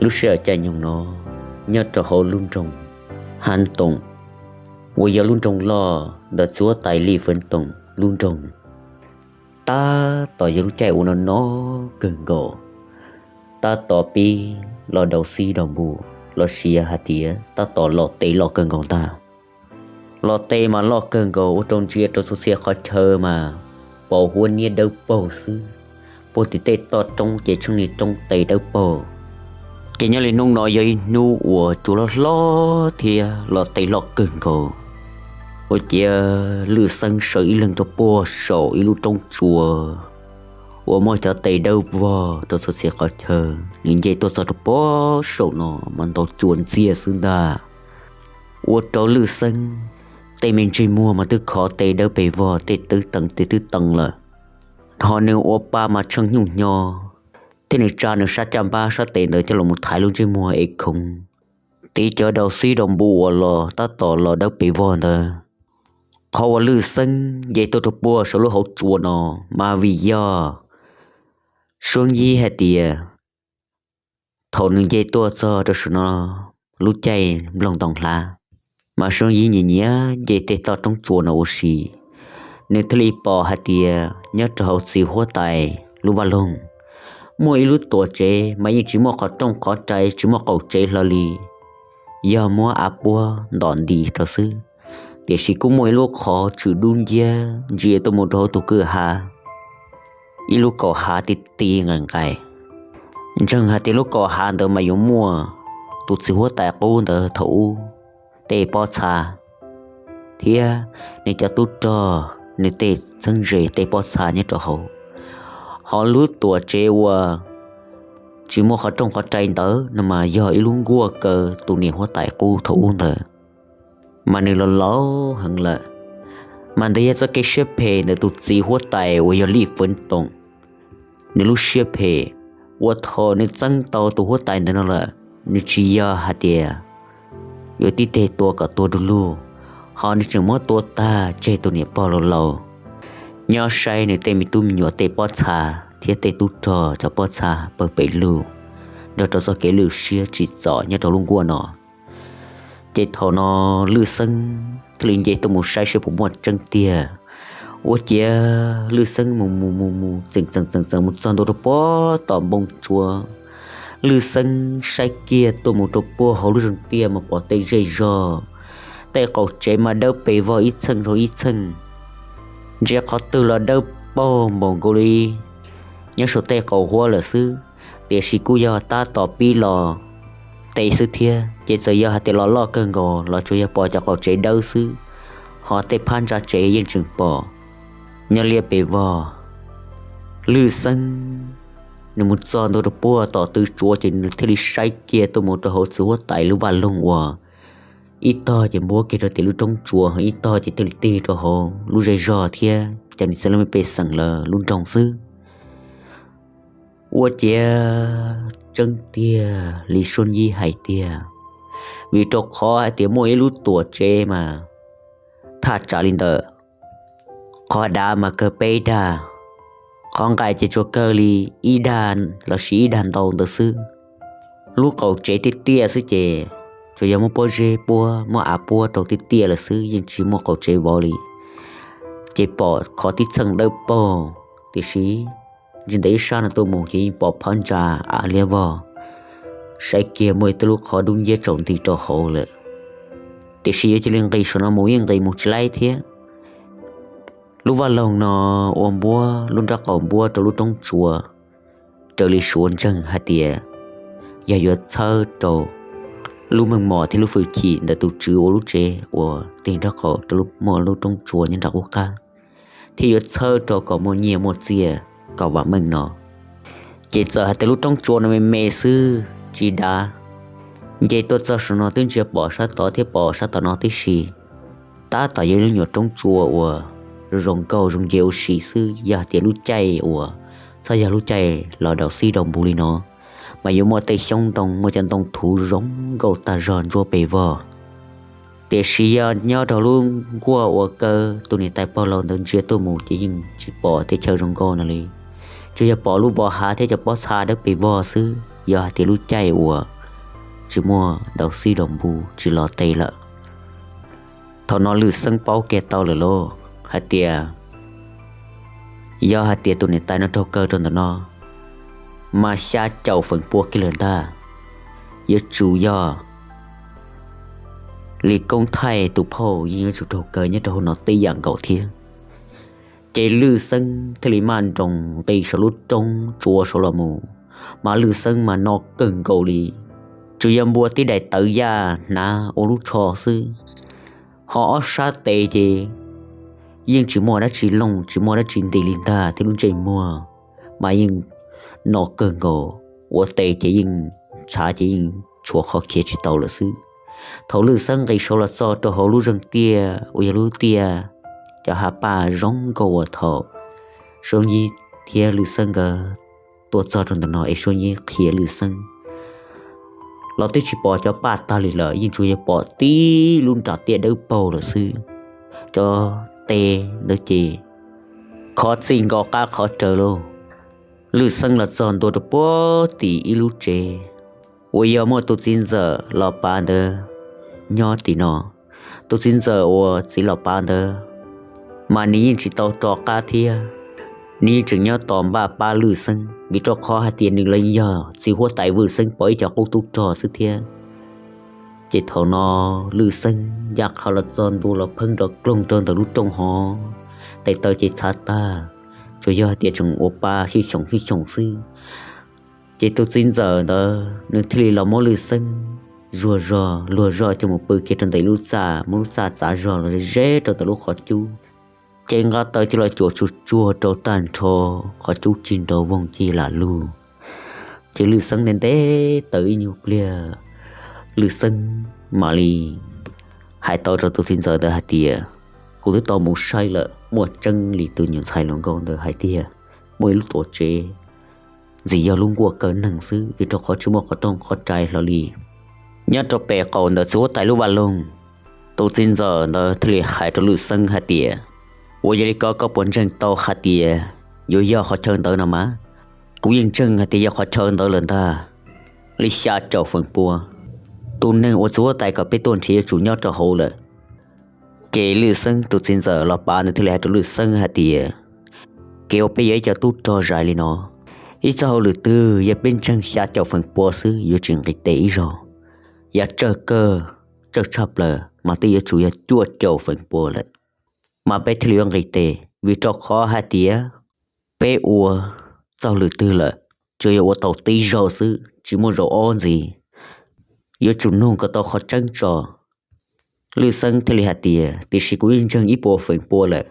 Lub sij hawm caij nyoog no, nyob rau hauv lub nroog Hav Toom, uas yog lub nroog loj ntawm txiv huab tais Lis Feev Toom lub nroog, tab tom yog lub caij uas no no kawg nkaus, tab tom pib los daus xib daus npus los sis hais tias tab tom los tes loj kawg nkaus ntag. Los tes mas loj kawg nkaus ua rau ntsia rau txhua txhia qhov chaw mas pos huab niab dawb paug xwb, puag tim tej toj roob ces tsheej niag roob tes dawb paug. Ces nyob li hnub no yog ib hnub uas cua loj hlob thiab los tes loj kawg nkaus, ua ciav Lwj Xeeb sawv ib leeg rau puag saum ib lub roob tsua uas muaj cov tes dawb vog rau txhua txhia qhov chaw. Nws nce tuaj txog rau puag saum no mas ntaus cua ntxiag xwb ntag, ua rau Lwj Xeeb tej me ntsej muag mas twb khov tes dawb pes vog, tej twb teev tes twb teev lawm. Ho nws ua pa mas tsheej nyuj hnyo, thiab nws tsa nws sab caj npab sab tes ntawd coj los mus thaiv lub ntsej muag es khoov, tiv cov daus xib daus npus uas los tab tom los dawb pes vog ntawd. Qhov uas Lwj Xeeb nce tuaj rau puag saum lub hauv tsua no mas vim yog Suab Yib hais tias thaum nws nce tuaj txog rau saum no lub caij nplooj ntoo hlav, mas Suab Yib nyiam nyiam nce tej toj roob tsua no ua si. Nws thiaj li pom hais tias nyob rau hauv txiv huab tais lub vaj loog muaj ib lub tuam tsev mas yeej tsis muaj qhov rooj qhov rai, tsis muaj qaum tsev hlo li, yog muab av puab ntom nti rau xwb. Tiam sis kuj muaj ib lub qhov tshwm dub nciab ntsia tuaj mus rau hauv tus kwj ha, ib lub kaum hav ti ti nqaim nqaim. Ntseeg hais tias lub kaum hav ntawd mas yuav muaj tus txiv huab tais qub ntawd thaum ub tej pob txha thiab nws cov tub rog nws tej txheeb ze tej pob txha nyob rau hauv. Ho lub tuam tsev uas tsis muaj qhov rooj qhov rai ntawd no mas yog ib lub nkuaj kaw tus niam huab tais qub thaum ub ntawd, mas nws los laus heev lawm. Mas ntawd yog txoj kev siab phem ntawm tus txiv huab tais uas yog Lij Fwv Toom. Nws lub siab phem ua thaum nws txeeb tau tus huab tais ntawd no lawm, nws tsis yog hais tias yuav tib teg tua kom tuag du lug, ho nws tseem muab tua tag tseg tus niam pog laus laus nyob saib nws tej me tub me nyuam tej pob txha thiab tej tub rog cov pob txha pawg pes lug nrog rau txoj kev lwj siab tsim txom nyob rau lub nkuaj no. Ces thaum no Lwj Xeeb thiaj li nce tuaj mus saib seb puas muaj tseeb tiag. Ua ciav Lwj Xeeb mus mus mus mus txeem txeem txeem txeem mus txog ntua rau puag tom npoo tsua. Lwj Xeeb saib kiag tuaj mus rau puag hauv lub zeeg tiaj mas pom tej zej zog, tej qaum tsev mas dawb pes vog ib txheej rau ib txheej, ntsia qhov twg los dawb paug npaum nkaus li nyob saum tej qaum huab lawm xwb. Tiam sis kuj yog tab tom pib los tes xwb thiab, ces txawm yog hais tias los loj kawg nkaus los tsuas yog pom cov qaum tsev dawb xwb, ho tej phab ntsa tsev yeej tseem pom nyob liaj pes vog. Lwj Xeeb nws mus txog ntua rau puag tom tw tsua ces nws thiaj li saib kiag tuaj mus rau hauv txiv huab tais lub vaj loog uas ib tog ces npuab kiag rau tim lub roob tsua, ho ib tog ces thiaj li tig rau hauv lub zej zog thiab cov niam txiv laj mej pej xeem lawv lub nroog xwb. Ua ciav tseeb tiag li Suab Yib hais tiag, vim rau qhov hais tias muaj ib lub tuam tsev mas thaj tsam li ntawm qhov dav mas kawg peb dag, qhov nqaim ces tsuas kawg li ib dag lossis ib dag ntau ntawd xwb. Lub qaum tsev tiaj tiaj xwb ces tsuas yog muab pob zeb puab muab av puab rau tiaj tiaj lawm xwb, yeej tsis muaj qaum tsev vov li. Ces pom qhov tib txheej dawb paug, tiam sis ntsis ntawm ib sab no tuaj mus ces yeej pom phab ntsa av liab vog, saib kiag muaj ib tug lub qhov dub nciab tsaus nti rau hauv lawm. Tiam sis yuav cia li nqis saum no mus yeej nqis mus tsis laib thiab. Lub vaj loog no ua npuab lub nraub qaum npuab rau lub roob tsua, raws li suav ntseeg hais tias yog yuav txhawb rau lub meej mom thiab lub hwj chim ntawm tus tswv ua lub tsev uas tig nraub qaum rau lub muaj lub roob tsua nyob nram qub qab, thiab yuav txhawb rau kom muaj nyiaj muaj txiaj kom vam meej no. Ces txawm hais tias lub roob tsua no me me xwb tsis dav, nce tuaj txog saum no twb ntsia pom sab tod thiab pom sab tom no tib si. Tab tom yog lub nyuam roob tsua uas zoo nkauj zoo nce ua si xwb, yog hais tias lub caij uas txhob yog lub caij los daus xib daus npus li no, mas yuav muaj tej xyoob ntoo muaj cov ntoo thuv zoo nkauj tag zog ntsuab pes vog. Tiam sis yog nyob rau lub nkuaj uas kaw tus niam tais pog laus ntawd ntsia tuaj mus ces yeej tsis pom tej chaw zoo nkauj no li, tsuas yog pom lub vos hav thiab cov pob txha dawb pes vog xwb. Yog hais tias lub caij uas tsis muaj daus xib daus npu tsis los tes lawm. Thaum no Lwj Xeeb paub kiag tau lawm lauj hais tias yog hais tias tus niam tais no raug kaw rau ntawm no mas xya caum feem pua kiag lawm ntag. Yuav tsum yog Lis Koob Thaij tus phauj yeej yuav tsum raug kaw nyob rau hauv no tib yam nkaus thiab. Ces Lwj Xeeb thiaj li maj nroos nqis saum lub roob tsua saud los mus, mas Lwj Xeeb mas no kawg nkaus li, tsuas yog npua tib daim tawv yaj hnav ua lub tsho xwb. Ho ob sab tes ces yeej tsis muaj dab tsi looj tsis muaj dab tsi nti li ntag thiab lub ntsej muag mas yeej no kawg nkaus, ua tes ces yeej tshav ces yeej tshuav qhov khiav tsis tau lawm xwb. Thaum Lwj Xeeb nqis saud los txog rau hauv lub zeeg tiaj uas yog lub tiaj cov hav paj zoo nkauj uas thaum Suab Yib thiab Lwj Xeeb nkawd tuaj txog rau ntawm no es Suab Yib qhia Lwj Xeeb los twb tsis pom cov paj tag li lawm, yeej tsuas yog pom tib lub nram tiaj dawb paug lawm xwb. Cov tes ntawd ces khov txij nkaus qab qhov raws lauj. Lwj Xeeb los txog ntua rau puag tim ib lub tsev uas yog muaj tus txiv ntxawm Los Pav ntawd nyob tim no. Tus txiv ntxawm uas txiv Los Pav ntawd mas nws yeej tsis tau rov qab thiab, nws yeej tseem nyob tos npaj pab Lwj Xeeb vim rau qhov hais tias nws los yog txiv huab tais Vwj Xeeb pog ib co qub tub rog xwb thiab. Ces thaum no Lwj Xeeb ncaj qha los txog ntua los pheej nrov kloog rau ntawm lub rooj hov, tes taw ces txhav tag, tsuas yog hais tias tseem ua pa xyuj xyoos xyuj xyoos xwb. Ces tus txiv ntxawm ntawd nws thiaj li los muab Lwj Xeeb zuag zog luag zog coj mus pw kiag rau ntawm lub txaj, muab lub txaj txav zog los ze rau ntawm lub qhov cub. Ces nqa taws coj los cuam tsuag tsuag rau tag nrho, qhov cub cig nrov voog cig lam lug. Ces Lwj Xeeb nte nte taws ib nyuag pliag, Lwj Xeeb mam li hais tau rau tus txiv ntxawm ntawd hais tias, kuv twb tau mus saib lawm, muaj tseeb li tus nyuam ntxhais hluas nkauj ntawd hais tiag, muaj ib lub tuam tsev ntxim yog lub nkuaj kaw neeg xwb vim rau qhov tsis muaj qhov rooj qhov rais hlo li. Nyob rau pem qaum ntawm txiv huab tais lub vaj loog, tus txiv ntxawm ntawd thiaj li hais rau Lwj Xeeb hais tias, ua yog li ko koj puas ntseeg tau hais tias yuav yog qhov chaw ntawd no mas? Kuv yeej ntseeg hais tias yog qhov chaw ntawd lawm ntag, li xya caum feem pua. Tus neeg uas txiv huab tais kom peb tuaj nrhiav yuav tsum nyob rau hauv lawm. Ces Lwj Xeeb tus txiv ntxawm Los Pav ntawd thiaj li hais rau Lwj Xeeb hais tias, kev uas peb yog ib co tub rog zais li no, ib txoj hauj lwm twg yog peb ntseeg xya caum feem pua xwb yuav tsis nqis tes ib zaug. Yog tsawg kawg, tsawg tshaj plaws mas twb yuav tsum yog cuaj caum feem pua lawm, mas peb thiaj li yuav nqis tes, vim rau qhov hais tias peb ua txoj hauj lwm twg lawm, tsuas yog ua tau tib zaug xwb, tsis muaj zaum ob ntxiv. Yuav tsum nug kom tau qhov tseeb tso. Lwj Xeeb thiaj li hais tias, tiam sis kuv yeej ntseeg ib puas feem pua lawm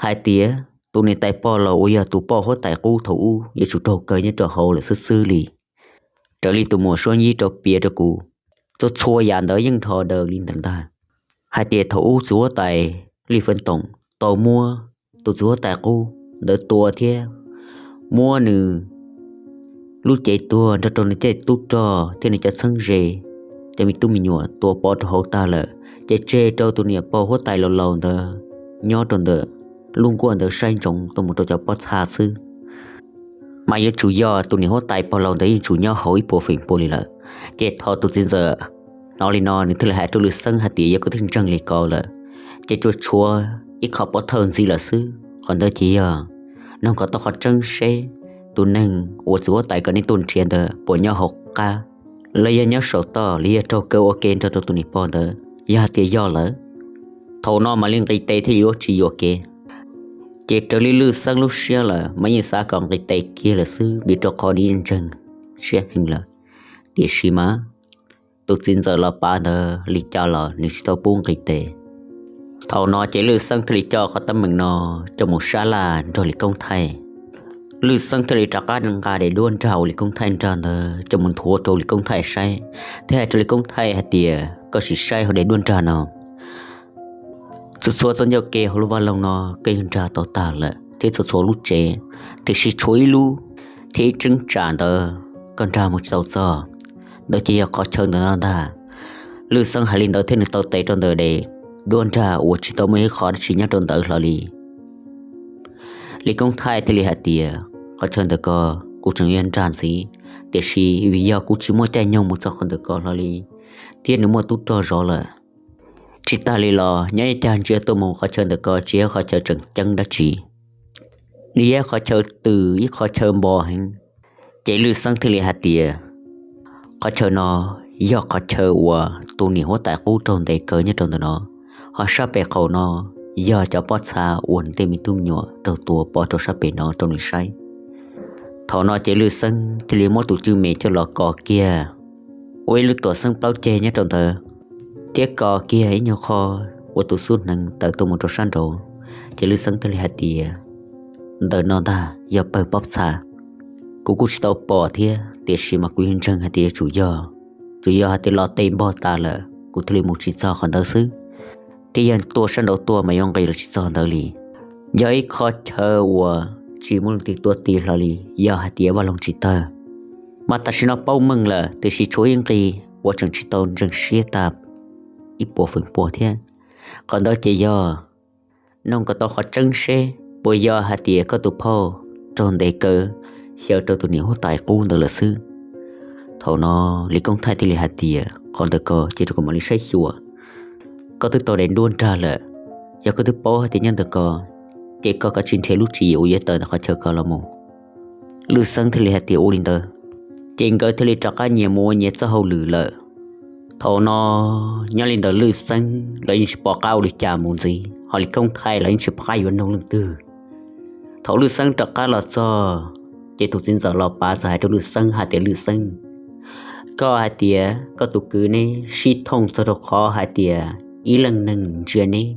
hais tias tus niam tais pog laus uas yog tus poj huab tais qub thaum ub yuav tsum raug kaw nyob rau hauv lawm xwb xwb li. Raws li tus muam Suab Yib rau piav rau kuv, txhua txhua yam ntawd yeej nrho daws li ntawd ntag. Hais tias thaum ub txiv huab tais Lij Feeb Toom tau muab tus txiv huab tais qub ntawd tua thiab muab nws lub cev tuag nrog rau nws tej tub rog thiab nws cov txheeb ze, cov me tub me nyuam tua pov rau hauv tag lawm, ces tseg rau tus niam pog huab tais laus laus ntawd nyob rau ntawm lub nkuaj ntawd saib ntsoov tuaj mus rau cov pob txha xwb. Mas yuav tsum yog tus niam huab tais pog laus ntawd yeej tsum nyob hauv ib puas feem pua li lawm. Ces thaum tus txiv ntxawm hnov li no nws thiaj li hais rau Lwj Xeeb hais tias yog koj twb ntseeg li ko lawm, ces tsuas tshuav ib qho pov thawj ntxiv lawm xwb. Qhov ntawd ces yog noog kom tau qhov tseeb seb tus neeg uas txiv huab tais kom nej tuaj nrhiav ntawd puas nyob hauv qab los yog nyob saum toj los yog raug kaw ua ke nrog rau tus niam pog ntawd. Yog hais tias yog lawm, thaum no mam li nqis tes thiaj yuav tsis yuam kev. Ces raws li Lwj Xeeb lub siab lawm mas yeej xav kom nqis tes kiag lawm xwb vim rau qhov nws yeej ntseeg siab heev lawm. Tiam sis mas tus txiv ntxawm Los Pav ntawd li cas los nws tsis tau pub nqis tes. Thaum no ces Lwj Xeeb thiaj li coj qhov teeb meem no coj mus sab laj nrog Lis Koob Thaij. Lwj Xeeb thiaj li rov qab nqa daim duab nrag uas Lis Koob Thaij nrag ntawd coj mus nthuav rau Lis Koob Thaij saib, thiab hais rau Lis Koob Thaij hais tias koj sim saib hauv daim duab nrag no, txhua txhua txoj ncauj ke hauv lub vaj loog no koj yeej nrag tau tag lawm thiab txhua txhua lub tsev, tiam sis tshuav ib lub thiab ib cheeb tsam ntawd koj nrag mus tsis tau txog, ntawd ces yog qhov chaw ntawm no ntag. Lwj Xeeb hais li ntawd thiab nws taw tes rau ntawm daim duab nrag uas tsis tau muaj ib qho dab tsi nyob rau ntawd hlo li. Lis Koob Thaij thiaj li hais tias qhov chaw ntawm ko kuv tseem yuav nrag ntxiv, tiam sis vim yog kuv tsis muaj caij nyoog mus txog qhov ntawm ko hlo li, thiab nws muaj tub rog zov lawm. Tsis tas li los nyob ib cag ntsia tuaj mus qhov chaw ntawm ko tsis yog qhov chaw tseem ceeb dab tsi, nws yog qhov chaw twm ib qhov chaw npo heev. Ces Lwj Xeeb thiaj li hais tias, qhov chaw no yog qhov chaw uas tus niam huab tais qub raug ntes kaw nyob rau ntawm no, ho sab pem qaum no yog cov pob txha uas nws tej me tub me nyuam raug tua pov rau sab pem no rau nws saib. Thaum no ces Lwj Xeeb thiaj li muab tus cwj me coj los kos kiag ua ib lub tuam xeeb plaub ceg nyob rau ntawd, thiab kos kiag ib nyuag qho ua tus xub hneev tawm tuaj mus rau sab nraud. Ces Lwj Xeeb thiaj li hais tias, ntawm no ntag yog pawg pob txha. Kuv kuj tsis tau pom thiab, tiam sis mas kuv yeej ntseeg hais tias yuav tsum yog, tsuas yog hais tias los tes npog tas lawm kuv thiaj li mus tsis txog qhov ntawd xwb. Thiab yog tua sab nraud tuaj mas yuav nqis los tsis txog ntawd li. Yog ib qho chaw uas tsis muaj leej twg tuaj ti hlo li, yog hais tias vaj loog tsis tawg. Mas tam sim no paub meej lawm, tiam sis tshuav ib nqi uas tseem tsis tau ntseeg siab tag ib puas feem pua thiab. Qhov ntawd ces yog, noog kom tau qhov tseeb seb puas yog hais tias koj tus phauj raug ntes kaw xyaw rau tus niam huab tais qub ntawd lawm xwb. Thaum no Lis Koob Thaij thiaj li hais tias, qhov ntawd ko ces rau kuv mam li saib xyuas. Koj twb tau daim duab nrag lawm, yog koj twb paub hais tias nyob ntawm ko, ces koj kav tsij nrhiav lub tswv yim uas yuav tawm ntawm qhov chaw ko los mus. Lwj Xeeb thiaj li hais tias ua li ntawd, ces nkawd thiaj li rov qab nyias mus ua nyias txoj hauj lwm lawm. Thaum no nyob li ntawm Lwj Xeeb los yeej tsis pom qab ua li cas mus ntxiv, ho Lis Koob Thaij los yeej tsis pom qab yuav noog leej twg. Thaum Lwj Xeeb rov qab los txog, ces tus txiv ntxawm los pav txawm hais rau Lwj Xeeb hais tias, Lwj Xeeb, koj hais tias koj tus kwv neb sib thooj txog rau qhov hais tias ib leej neeg ntsia neb,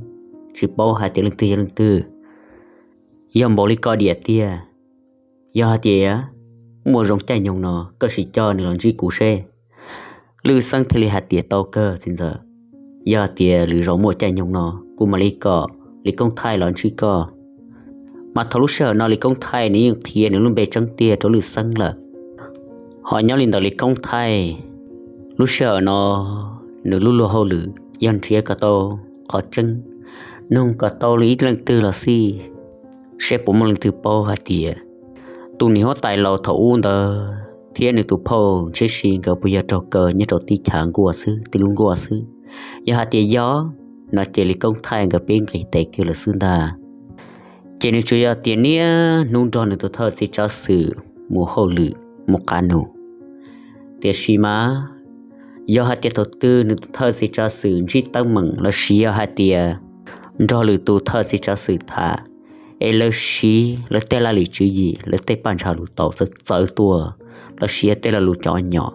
tsis paub hais tias leej twg yog leej twg. Yog npaum li ko diam tiag, yog hais tias muaj zoo caij nyoog no koj sim coj nws los ntsib kuv seb. Lwj Xeeb thiaj li hais tias, tau kawg txiv ntxawm, yog tias lwm zaus muaj caij nyoog no kuv mam li kom Lis Koob Thaij los ntsib koj. Mas thaum lub sij hawm no Lis Koob Thaij nws yeej qhia nws lub npe tseeb tiag rau Lwj Xeeb lawm. Ho nyob li ntawm Lis Koob Thaij, lub sij hawm no nws lub luag hauj lwm yog nrhiav kom tau qhov tseeb, noog kom tau li ib leej twg los xij, seb puas muaj leej twg paub hais tias tus niam huab tais laus thaum ub ntawd thiab nws tus phauj Ntshiab Si nkawd puas yog raug kaw nyob rau teb chaws nkuaj xwb, tib lub nkuaj xwb. Yog hais tias yog no ces Lis Koob Thaij nkawd peb nqis tes kiag lawm xwb ntag. Ces nws tsuas yog tias niaj hnub nrog nws tus thawj txiv tsav xwm mus hauj lwm mus qav num. Tiam sis mas yog hais tias thaum twg nws tus thawj txiv tsav xwm ntsib teeb meem los sis yog hais tias nrog lwm tus thawj txiv tsav xwm tham, es lawv siv lawv tej laj lim tswv yim, lawv tej paj ntsha lus tau txawv txawv tuaj, los sis yog tej lo lus cov nyom,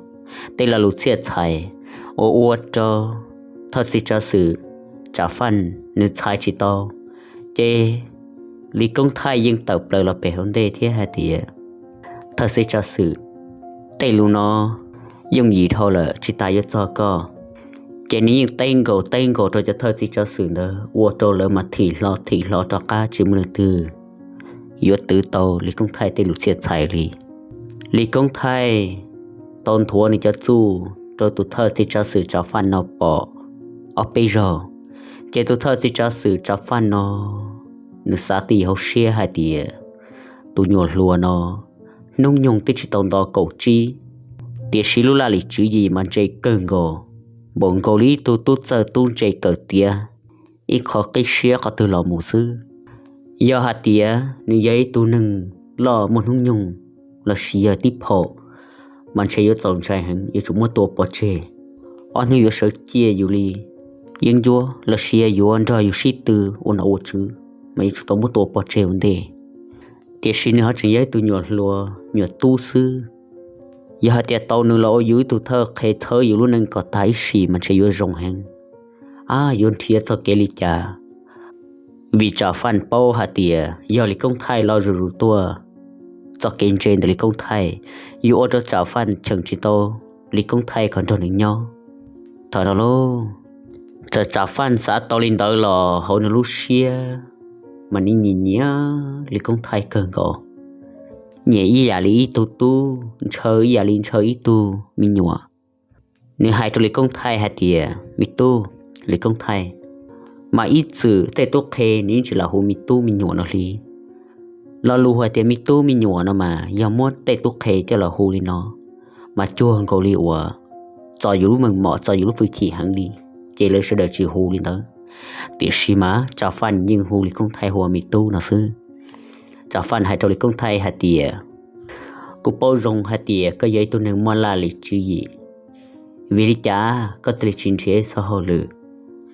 tej lo lus txhiaj txhais uas ua rau thawj txiv tsav xwm Tsav Faj nws txhais tsis tau, ces Lis Koob Thaij yeej tawm plaws los pem hauv ntej thiab hais tias, thawj txiv tsav xwm, tej lus no yooj yim dhau lawm, tsis tas yuav txog koj. Ces nws yeej teb nkaus teb nkaus rau cov thawj txiv tsav xwm ntawd ua rau lawv mas thim hlo thim hlo rov qab tsis muaj leej twg yuav twv tau Lis Koob Thaij tej lus txhiaj txhais li. Lis Koob Thaij tau nthuav nws cov txuj rau tus thawj txiv tsav xwm Tsav Faj no pom ob peb zaug, ces tus thawj txiv tsav xwm Tsav Faj no nws xav tib hauv siab hais tias, tus nyuam hluas no hnub nyoog twb tsis tau nto kaum tsib, tiam sis lub laj lim tswv yim mas ntse kawg nkaus, npaum nkaus li ib tug tub txawj tub ntse kawm tiav ib qho qib siab qhov twg los mus xwb. Yog hais tias nws yog ib tug neeg loj muaj hnub nyoog los sis yog tib phaum, mas ntshe yuav txaus ntshai heev, yuav tsum muab tua pov tseg. Ob hnub yuav sawv ciaj yus li yeeb ncuab los sis yog yuav nrog yus sib tw ua nom ua tswv, mas yuav tsum tau muab tua pov tseg ua ntej. Tiam sis nws ho tseem yog ib tug nyuam hluas nyuam tub xwb. Yog hais tias tau nws los ua yus ib tug thawj qhe txhawb yus lub neej kom tag ib sim mas ntshe yuav zoo heev. Ab, yuav nrhiav txoj kev li cas? Vim Tsam Faj paub hais tias yog Lis Koob Thaij los zuj zus tuaj, txoj kev ntse ntawm Lis Koob Thaij yuav ua rau Tsam Faj cheem tsis tau Lis Koob Thaij kom nrog nws nyob. Thaum no lauj, txawm Tsam Faj xav tau li ntawd los hauv nws lub siab mas nws nyiam nyiam Lis Koob Thaij kawg nkaus, nyiam ib yam li ib tug tub, ntshaw ib yam li ntshaw ib tug me nyuam. Nws hais rau Lis Koob Thaij hais tias, me tub, Lis Koob Thaij, mas ib txwm tej tub qhe nws yeej tsis lam hu me tub me nyuam no li. Lo lus hais tias me tub me nyuam no mas yog muab tej tub qhe coj los hu li no, mas cuag nkaus li uas txo yus lub meej mom, txo yus lub hwj chim heev li, ces lawv sawv daws tsis hu li ntawd. Tiam sis mas Tsav Faj yeej hu Lis Koob Thaij hu ua me tub no xwb. Tsav Faj hais rau Lis Koob Thaij hais tias, kuv paub zoo hais tias koj yog ib tug neeg muaj laj lim tswv yim, vim li cas koj thiaj li tsis nrhiav ib txoj hauj lwm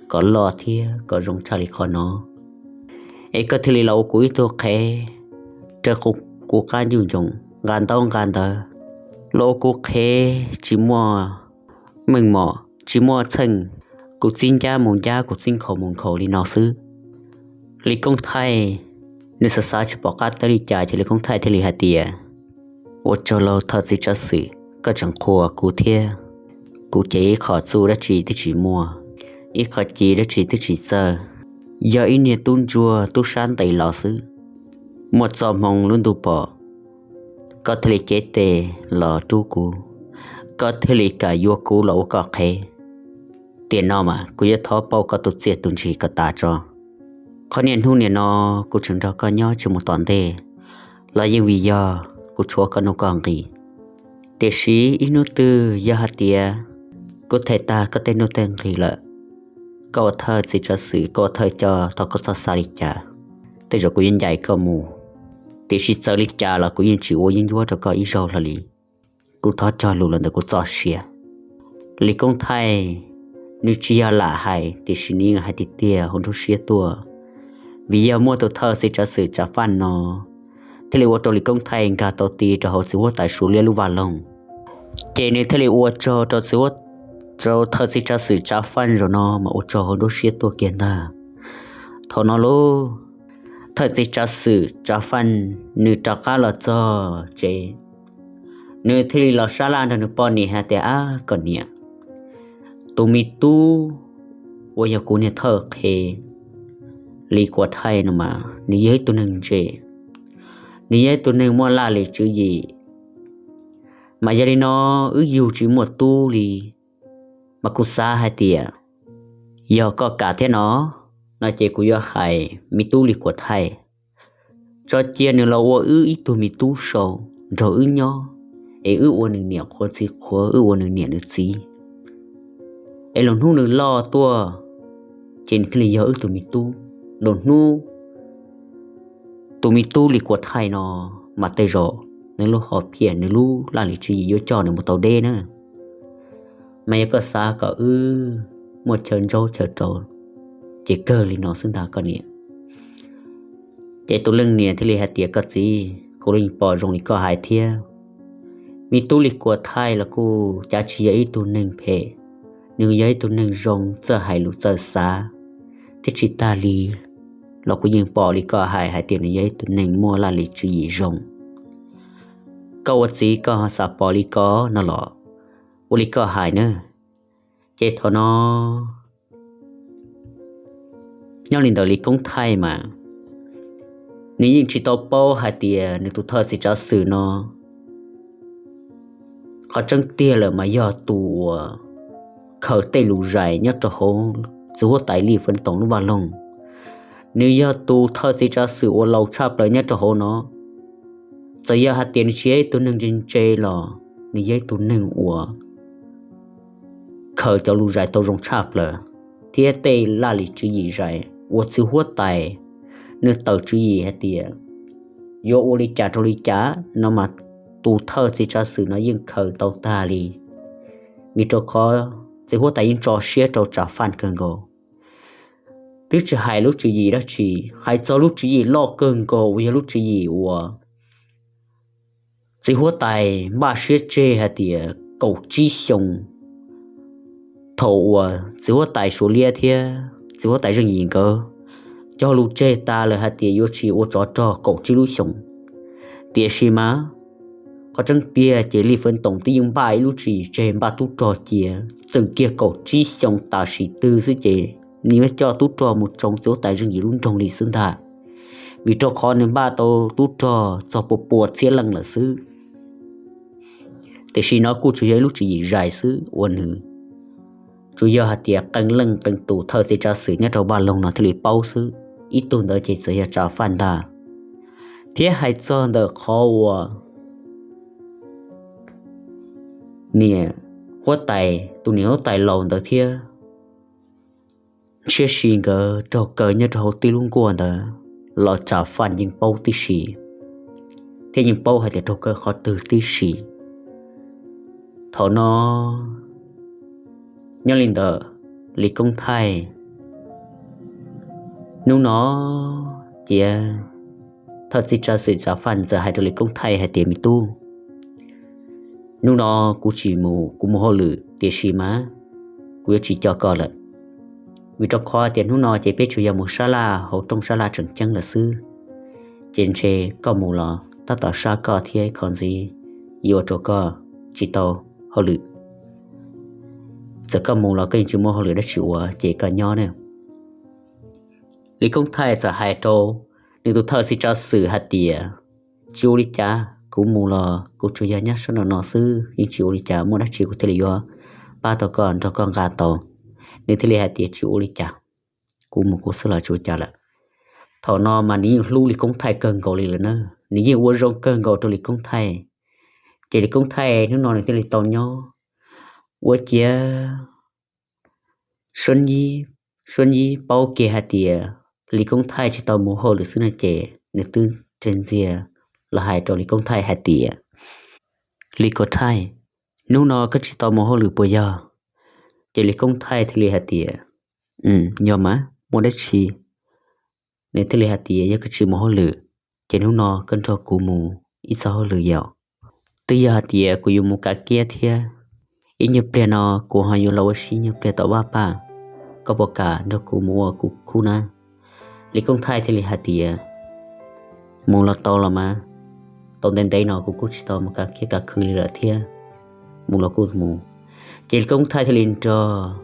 kom loj thiab kom zoo tshaj li qhov no, es koj thiaj li los ua kuv ib tug qhev, raws kuv qab ncuj ncoos nqa ntaub nqa ntawv, los ua kuv qhev tsis muaj meej mom tsis muaj txheej, kuv txib ncab mus ncab, kuv txib nkhaus mus nkhaus li no xwb. Lis Koob Thaij nws xav xav tsis pom qab teb li cas ces Lis Koob Thaij thiaj li hais tias, ua tsaug lauj thawj txiv Tsav Xwm, koj tseem qhuas kuv thiab. Kuv ces ib qho txuj dab tsi twb tsis muaj, ib qho ci dab tsi twb tsis txawj, yog ib niag tub ntsuag tub sab ntev los xwb. Muaj txoj hmoo lub ntuj pom, koj thiaj li cev tes los rub kuv, koj thiaj li kam yuav kuv los ua koj qhev. Tiam no mas kuv yuav thov pauj koj tus txiaj tus ntsig kom tas tso. Qhov niaj hnub niam no kuv tseem nrog koj nyob tsis mus tom ntej los yeej vim yog kuv tshuav koj nuj koj nqis. Tiam sis ib hnub twg yog hais tias kuv them tag koj tej nuj tej nqis lawm, koj ua thawj txiv Tsav Xwm, koj ua thawj coj, thov koj txhob xav li cas, tej zaum kuv yuav ncaim koj mus. Tiam sis txawm li cas los kuv yeej tsis ua yeeb ncuab rau koj ib zaug hlo li. Kuv thov cog lus los ntawm kuv txoj sia. Lis Koob Thaij nws tsis yog lam hais tiam sis nws yeej hais tiag tiag hauv nruab siab tuaj, vim yog muaj tus thawj txiv Tsav Xwm Tsav Faj no thiaj li ua rau Lis Koob Thaij nkag tau ti rau hauv txiv huab tais Suav Liab lub vaj loog. Ces nws thiaj li ua tsaug rau thawj txiv Tsav Xwm Tsav Faj zaum no mas ua tsaug hauv nruab siab tuaj kiag ntag. Thaum no lub thawj txiv Tsav Xwm Tsav Faj nws rov qab los txog tsev, nws thiaj li los sab laj nrog nws poj niam hais tias, ab koj niam, tus me tub uas yog kuv niag thawj qhev Lis Kuam Thaij no mas nws yog ib tug neeg ntse, nws yog ib tug neeg muaj laj lim tswv yim, mas yog li no wb yug tsis muaj tub li, mas kuv xav hais tias yog koj kam thiab no, no ces kuv yuav hais me tub Lis Kuam Thaij tso cia nws los ua wb ib tug me tub sau nrog wb nyob, es wb ua nws niam qhuav txiv qhuav, wb ua nws niam nws txiv, es lwm hnub nws loj tuaj ces nws thiaj li yog wb tus me tub. Lwm hnub tus me tub Lis Kuam Thaij no mas tej zaum nws lub hom phiaj nws lub laj lim tswv yim yuav coj nws mus tau deb na. Mas yog koj xav kom wb muaj chaw ntsaub chaw rau ces kawg li no xwb ntag koj niam. Ces tus leej niam thiaj li hais tias, koj txiv, kuv yeej pom zoo li koj hais thiab. Me tub Lis Kuam Thaij los kuj cav tsis yog ib tug neeg phem, nws yog ib tug neeg zoo txawj hais lus txawj xav, thiab tsis tag li los kuv yeej pom li koj hais hais tias nws yog ib tug neeg muaj laj lim tswv yim zoo. Koj ua txiv koj ho xav pom li ko no los ua li koj hais na. Ces thaum no nyob li ntawd Lis Koob Thaij mas nws yeej tsis tau paub hais tias nws tus thawj txiv Tsav Xwm no qhov tseeb tiag lawm mas yog tus uas khaws tej lus zais nyob rau hauv txiv huab tais Lis Feeb Toom lub vaj loog. Nws yog tus thawj txiv Tsav Xwm uas laus tshaj plaws nyob rau hauv no. Txawm yog hais tias nws tsis yog ib tug neeg ntse ntse los nws yog ib tug neeg uas khaws cov lus zais tau zoo tshaj plaws, thiab tej laj lim tswv yim zais uas txiv huab tais nws tawm tswv yim hais tias yuav ua li cas rau li cas no mas tus thawj txiv Tsav Xwm no yeej khaws tau tag li. Vim rau qhov txiv huab tais yeej tso siab rau Tsav Faj kawg nkaus. Twb tsis hais lub tswv yim dab tsi, hais txog lub tswv yim loj kawg nkaus uas yog lub tswv yim uas txiv huab tais npaj siab tseg hais tias kaum tsib xyoo, thaum uas txiv huab tais Suav Liab thiab txiv huab tais Zeej Yim nkawd cog lus tseg tas lawm hais tias yuav tsis ua tsov rog kaum tsib lub xyoos. Tiam sis mas qhov tseeb tiag ces Lis Feeb Toom twb yeej npaj ib lub tswv yim tseg npaj tub rog cia txwm kiag kaum tsib xyoo tam sim twg xwb ces nws yuav coj tub rog mus tsoo txiv huab tais Zeej Yim lub nroog li xwb ntag. Vim rau qhov nws npaj tau tub rog txog pua pua txhiab leej lawm xwb. Tiam sis no kuj tsuas yog ib lub tswv yim zais xwb uas nws tsuas yog hais tias qee leej qee tus thawj txiv Tsav Xwm nyob rau vaj loog no thiaj li paub xwb, ib tug ntawd ces txawm yog Tsav Faj ntag. Thiab hais txog ntawm qhov uas niam huab tais, tus niam huab tais laus ntawd thiab Ntshiab Si nkawd raug kaw nyob rau hauv tib lub nkuaj ntawd los tsav faj yeej paub tib si, thiab yeej paub hais tias raug kaw qhov twg tib si. Thaum no nyob li ntawd, Lis Koob Thaij hnub no, cia, thawj txiv tsav xwm tsav faj txawm hais rau Lis Koob Thaij hais tias, me tub, hnub no kuv tsis mus, kuv mus hauj lwm, tiam sis mas kuv yuav tsis coj koj lawm, vim rau qhov tias hnub no ces peb tsuas yog mus sab laj hauv rooj sab laj tseem ceeb lawm xwb, ces ntshe koj mus los tab tom sab koj thiab, qhov ntxiv yuav ua rau koj tsis tau hauj lwm. Txawm koj mus los koj yeej tsis muaj hauj lwm dab tsi ua, ces koj nyob ne. Lis Koob Thaij txawm hais rau nws tus thawj txiv tsav xwm hais tias, tsis ua li cas, kuv mus los kuv tsuas yog nyob sab no no xwb, yeej tsis ua li cas, muaj dab tsi kuv thiaj li yuav pab tau koj, nrog koj nqa tau. Nws thiaj li hais tias, tsis ua li cas, kuv mus kuv xwb los tsis ua cas lawm. Thaum no mas nws yeej hlub Lis Koob Thaij kawg nkaus li lawm na, nws yeej ua zoo kawg nkaus rau Lis Koob Thaij. Ces Lis Koob Thaij hnub no nws thiaj li tau nyob ua ciav Suab Yib, Suab Yib paub kiag hais tias Lis Koob Thaij tsis tau mus hauj lwm xwb no ces nws twb ntsia los hais rau Lis Koob Thaij hais tias, Lis Koob Thaij, hnub no koj tsis tau mus hauj lwm puas yog? Ces Lis Koob Thaij thiaj li hais tias, yog mas, muaj dab tsi? Nws thiaj li hais tias, yog koj tsis mus hauj lwm, ces hnub no koj nrog kuv mus ib txoj hauj lwm yom. Twb yog hais tias kuv yuav mus kav kiab thiab, ib nyuag pliag no kuv ho yuav los ua si nyuag pliag tom vaj paj, koj puas kam nrog kuv mus ua kuv khub na? Lis Koob Thaij thiaj li hais tias, mus los tau los mas, tau ntev ntev no kuv kuj tsis tau mus kav kiab kav khw li lawm thiab, mus los kuj mus. Ces Lis Koob Thaij thiaj li nrog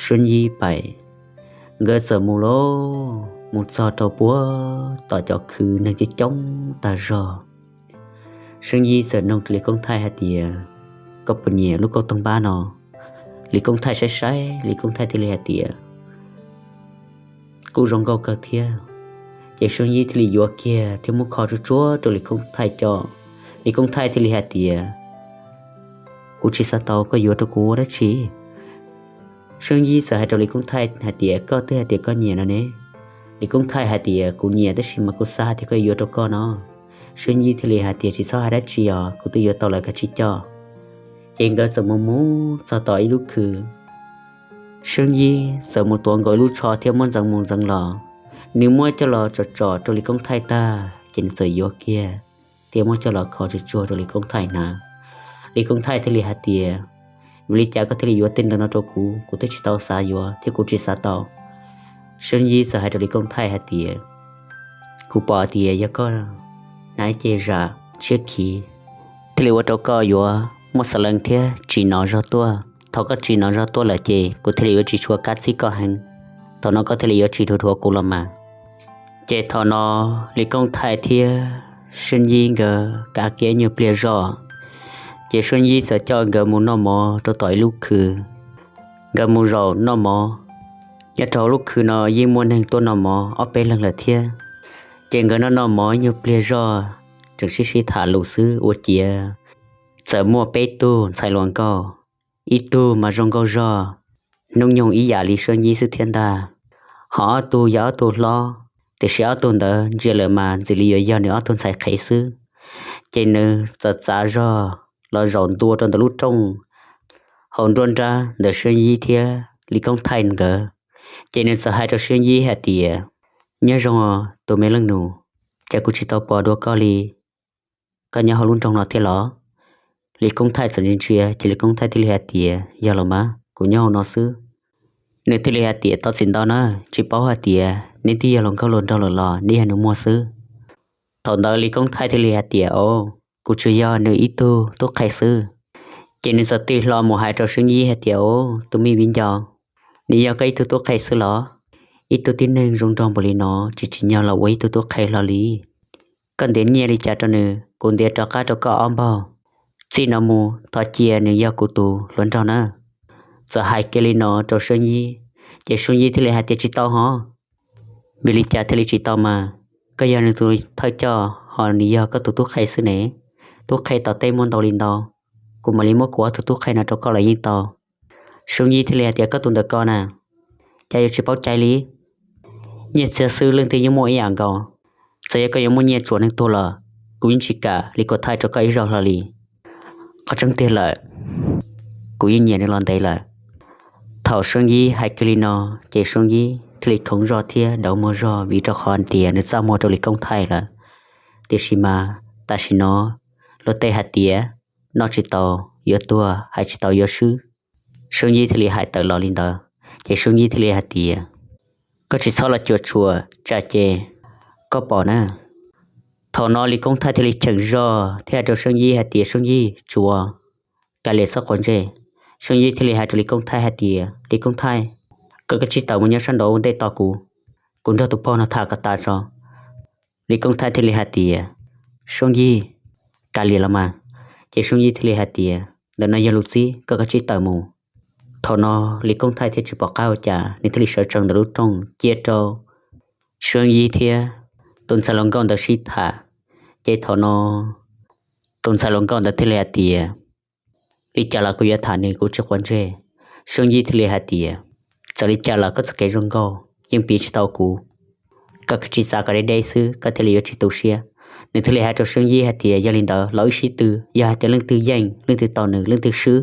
Suab Yib pais, nkawd txawm mus lauj, mus txog rau puag tom cov khw neeg coob coob tag zog. Suab Yib txawm nug rau Lis Koob Thaij hais tias, koj puas nyiam lub kauj toog npab no? Lis Koob Thaij saib saib, Lis Koob Thaij thiaj li hais tias, kuj zoo nkauj kawg thiab. Ces Suab Yib thiaj li yuav kiag thiab muab kho tsuag tsuag rau Lis Koob Thaij coj. Lis Koob Thaij thiaj li hais tias, kuv tsis xav tau, koj yuav rau kuv ua dab tsi? Suab Yib txawm hais rau Lis Koob Thaij hais tias, koj twb hais tias koj nyiam no ne. Lis Koob Thaij hais tias, kuv nyiam tab sis mas kuv xav hais tias koj yuav rau koj no. Suab Yib thiaj li hais tias, tsis txhob hais dab tsi os, kuv twb yuav tau lawm, kav tsij coj. Ces nkawd txawm mus mus txog tom ib lub khw, Suab Yib txawm mus tuav nkaus ib lub tsho thiab muab ntxeev mus ntxeev los. Nws muab coj los tsom tsom rau Lis Koob Thaij tag ces nws txawm yuav kiag thiab muab coj los kho tsuag tsuag rau Lis Koob Thaij hnav. Lis Koob Thaij thiaj li hais tias, vim li cas koj thiaj li yuav tej ntawd no rau kuv? Kuv twb tsis tau xav yuav thiab kuv tsis xav tau. Suab Yib txawm hais rau Lis Koob Thaij hais tias, kuv pom tias yog koj hnav ib ce zam tshiab khiv thiaj li ua rau koj yuav muaj xas lees thiab tsim nov zog tuaj. Thaum koj tsim nov zog tuaj lawm ces kuv thiaj li yuav tsis tshua kab txib koj heev. Thaum no koj thiaj li yuav tsis dhuav dhuav kuv los mas. Ces thaum no Lis Koob Thaij thiab Suab Yib nkawd kav kiab nyuag pliag zog, ces Suab Yib txawm coj nkawd mus noj mov rau tom ib lub khw. Nkawd mus zaum noj mov, nyob rau hauv lub khw no yeej muaj neeg tuaj noj mov ob peb leeg lawm thiab. Ces nkawd noj noj mov nyuag pliag zog, tseem sib sib tham lus xwb ua ciav txawm muaj peb tug ntxhais hluas nkauj, ib tug mas zoo nkauj zog, hnub nyoog ib yam li Suab Yib xwb thiab ntag. Ho ob tug yog ob tug hlob, tiam sis ob tug ntawd ntsia lawm mas ntxim li yuav yog nws ob tug ntxhais qhev xwb. Ces nws txawm txav zog los zaum ntua rau ntawm lub rooj hauv nruab nrab ntawm Suab Yib thiab Lis Koob Thaij nkawd. Ces nws txawm hais rau Suab Yib hais tias, nyob zoo os tus me leej nus, cas kuv tsis tau pom dua koj li, koj nyob hauv lub nroog no thiab los? Lis Koob Thaij txawm ntsia ntsia ces Lis Koob Thaij thiaj li hais tias, yog los mas, kuv nyob hauv no xwb. Nws thiaj li hais tias, thov txim ntau na, tsis paub hais tias neb twb yog hluas nkauj hluas nraug lawm los neb yog nws muag xwb. Thaum ntawd Lis Koob Thaij thiaj li hais tias, o, kuv tsuas yog nws ib tug tub qhe xwb. Ces nws txawm tig hlo mus hais rau Suab Yib hais tias, o, tus me viv ncaus, nws yog koj ib tug tub qhe xwb los? Ib tug tib neeg zoo nraug npaum li no tsis tsim nyog los ua ib tug tub qhe hlo li. Koj ntiav nyiaj li cas rau nws, kuv ntiav rov qab rau koj ob npaug. Txij no mus thov cia nws yog kuv tus hluas nraug na. Txawm hais kiag li no rau Suab Yib, ces Suab Yib thiaj li hais tias, tsis tau hov. Vim li cas thiaj li tsis tau mas? Koj yog nws tus thawj coj ho nws yog koj tus tub qhe xwb ne. Tub qhe tom tej muaj ntau li ntau, kuv mam li muab kuv ob tug tub qhe no rau koj los yeej tau. Soo Yij thiaj li hais tias, koj tus ntawm ko na, cas yuav tsis paub cai li. Nyiaj txiag xwb leej twg yeej muaj ib yam nkaus, txawm yog koj yuav muaj nyiaj tsuas neeg tuag los kuv yeej tsis kam li kuv thaij rau koj ib zaug hlo li. Qhov tseeb tiag lawm, kuv yeej nyiam nws los ntev lawm. Thaum Soo Yij hais kiag li no, ces Soo Yij thiaj li khoov zog thiab dauv muag zog vim rau qhov tias nws txaj muag rau Lis Koob Thaij lawm. Tiam sis mas tam sim no luag tej hais tias noj tsis tau yuav tuag, hais tsis tau yuav swb. Soo Yij thiaj li hais tawm los li ntawd, ces Soo Yij thiaj li hais tias, koj tsis txhob los cuam tshuam tsam ces koj pom na. Thaum no Lis Koob Thaij thiaj li cheem zog thiab hais rau Soo Yij hais tias, Soo Yij, tsuav, kav liam txhob quav ntsej. Soo Yij thiaj li hais rau Lis Koob Thaij hais tias, Lis Koob Thaij, koj kav tsij tawm mus nyob sab nraud ua ntej tos kuv, kuv nrog tus pog no tham kom tas tso. Lis Koob Thaij thiaj li hais tias, Soo Yij, kav liam los mas. Ces Soo Yij thiaj li hais tias, ntawm no yog lus txib, koj kav tsij tawm mus. Thaum no Lis Koob Thaij thiaj tsis pom qab ua cas, nws thiaj li sawv tsees ntawm lub rooj cia rau Soo Yij thiab tus ntxhais hluas nkauj ntawd sib tham. Ces thaum no tus ntxhais hluas nkauj ntawd thiaj li hais tias, li cas los kuv yuav tham nws, kuv tsis quav ntsej. Soo Yij thiaj li hais tias, txawm li cas los koj txoj kev zoo nkauj yeej piv tsis tau kuv. Koj kav tsij txav kom deb deb xwb, koj thiaj li yuav tsis tu siab. Nws thiaj li hais rau Soo Yij hais tias, yog li ntawd los wb sib tw, yog hais tias leej twg yeej, leej twg tau nws, leej twg swb,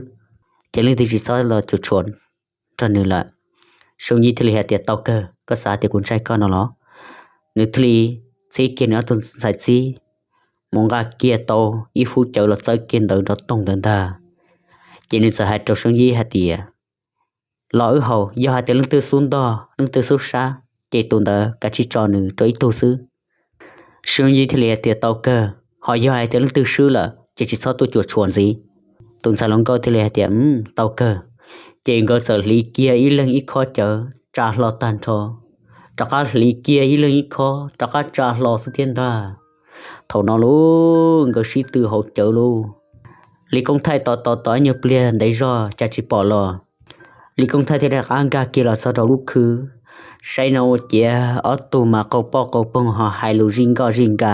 ces leej twg tsis txhob los cuam tshuam nrog nws lawm. Soo Yij thiaj li hais tias, tau kawg, koj xav tias kuv ntshai koj no los? Nws thiaj li txib kiag nws ob tug ntxhais txib mus nqa kiag tau ib fub cawv los txawb kiag ntawd nrov toog ntawd ntag. Ces nws txawm hais rau Soo Yij hais tias, los wb haus, yog hais tias leej twg xub ntog, leej twg xub sab, ces tus ntawd kav tsij tso nws rau ib tug xwb. Soo Yij thiaj li hais tias, tau kawg, ho yog hais tias leej twg swb lawm ces tsis txhob tuaj cuam tshuam ntxiv. Tus ntxhais hluas nkauj thiaj li hais tias, tau kawg. Ces nkawd txawm hliv kiag ib leeg ib khob cawv tsa hlo tag nrho, rov qab hliv kiag ib leeg ib khob rov qab tsa hlo xwb thiab ntag. Thaum no lauj, nkawd sib tw haus cawv lauj. Lis Koob Thaij tos tos tos ib nyuag pliag ntev zog cas tsis pom los. Lis Koob Thaij thiaj rov qab nkag kiag los txog rau lub khw, saib no ua ciav ob tug mas qaug poj qaug poog ho hais lus zij nkoj zij nka.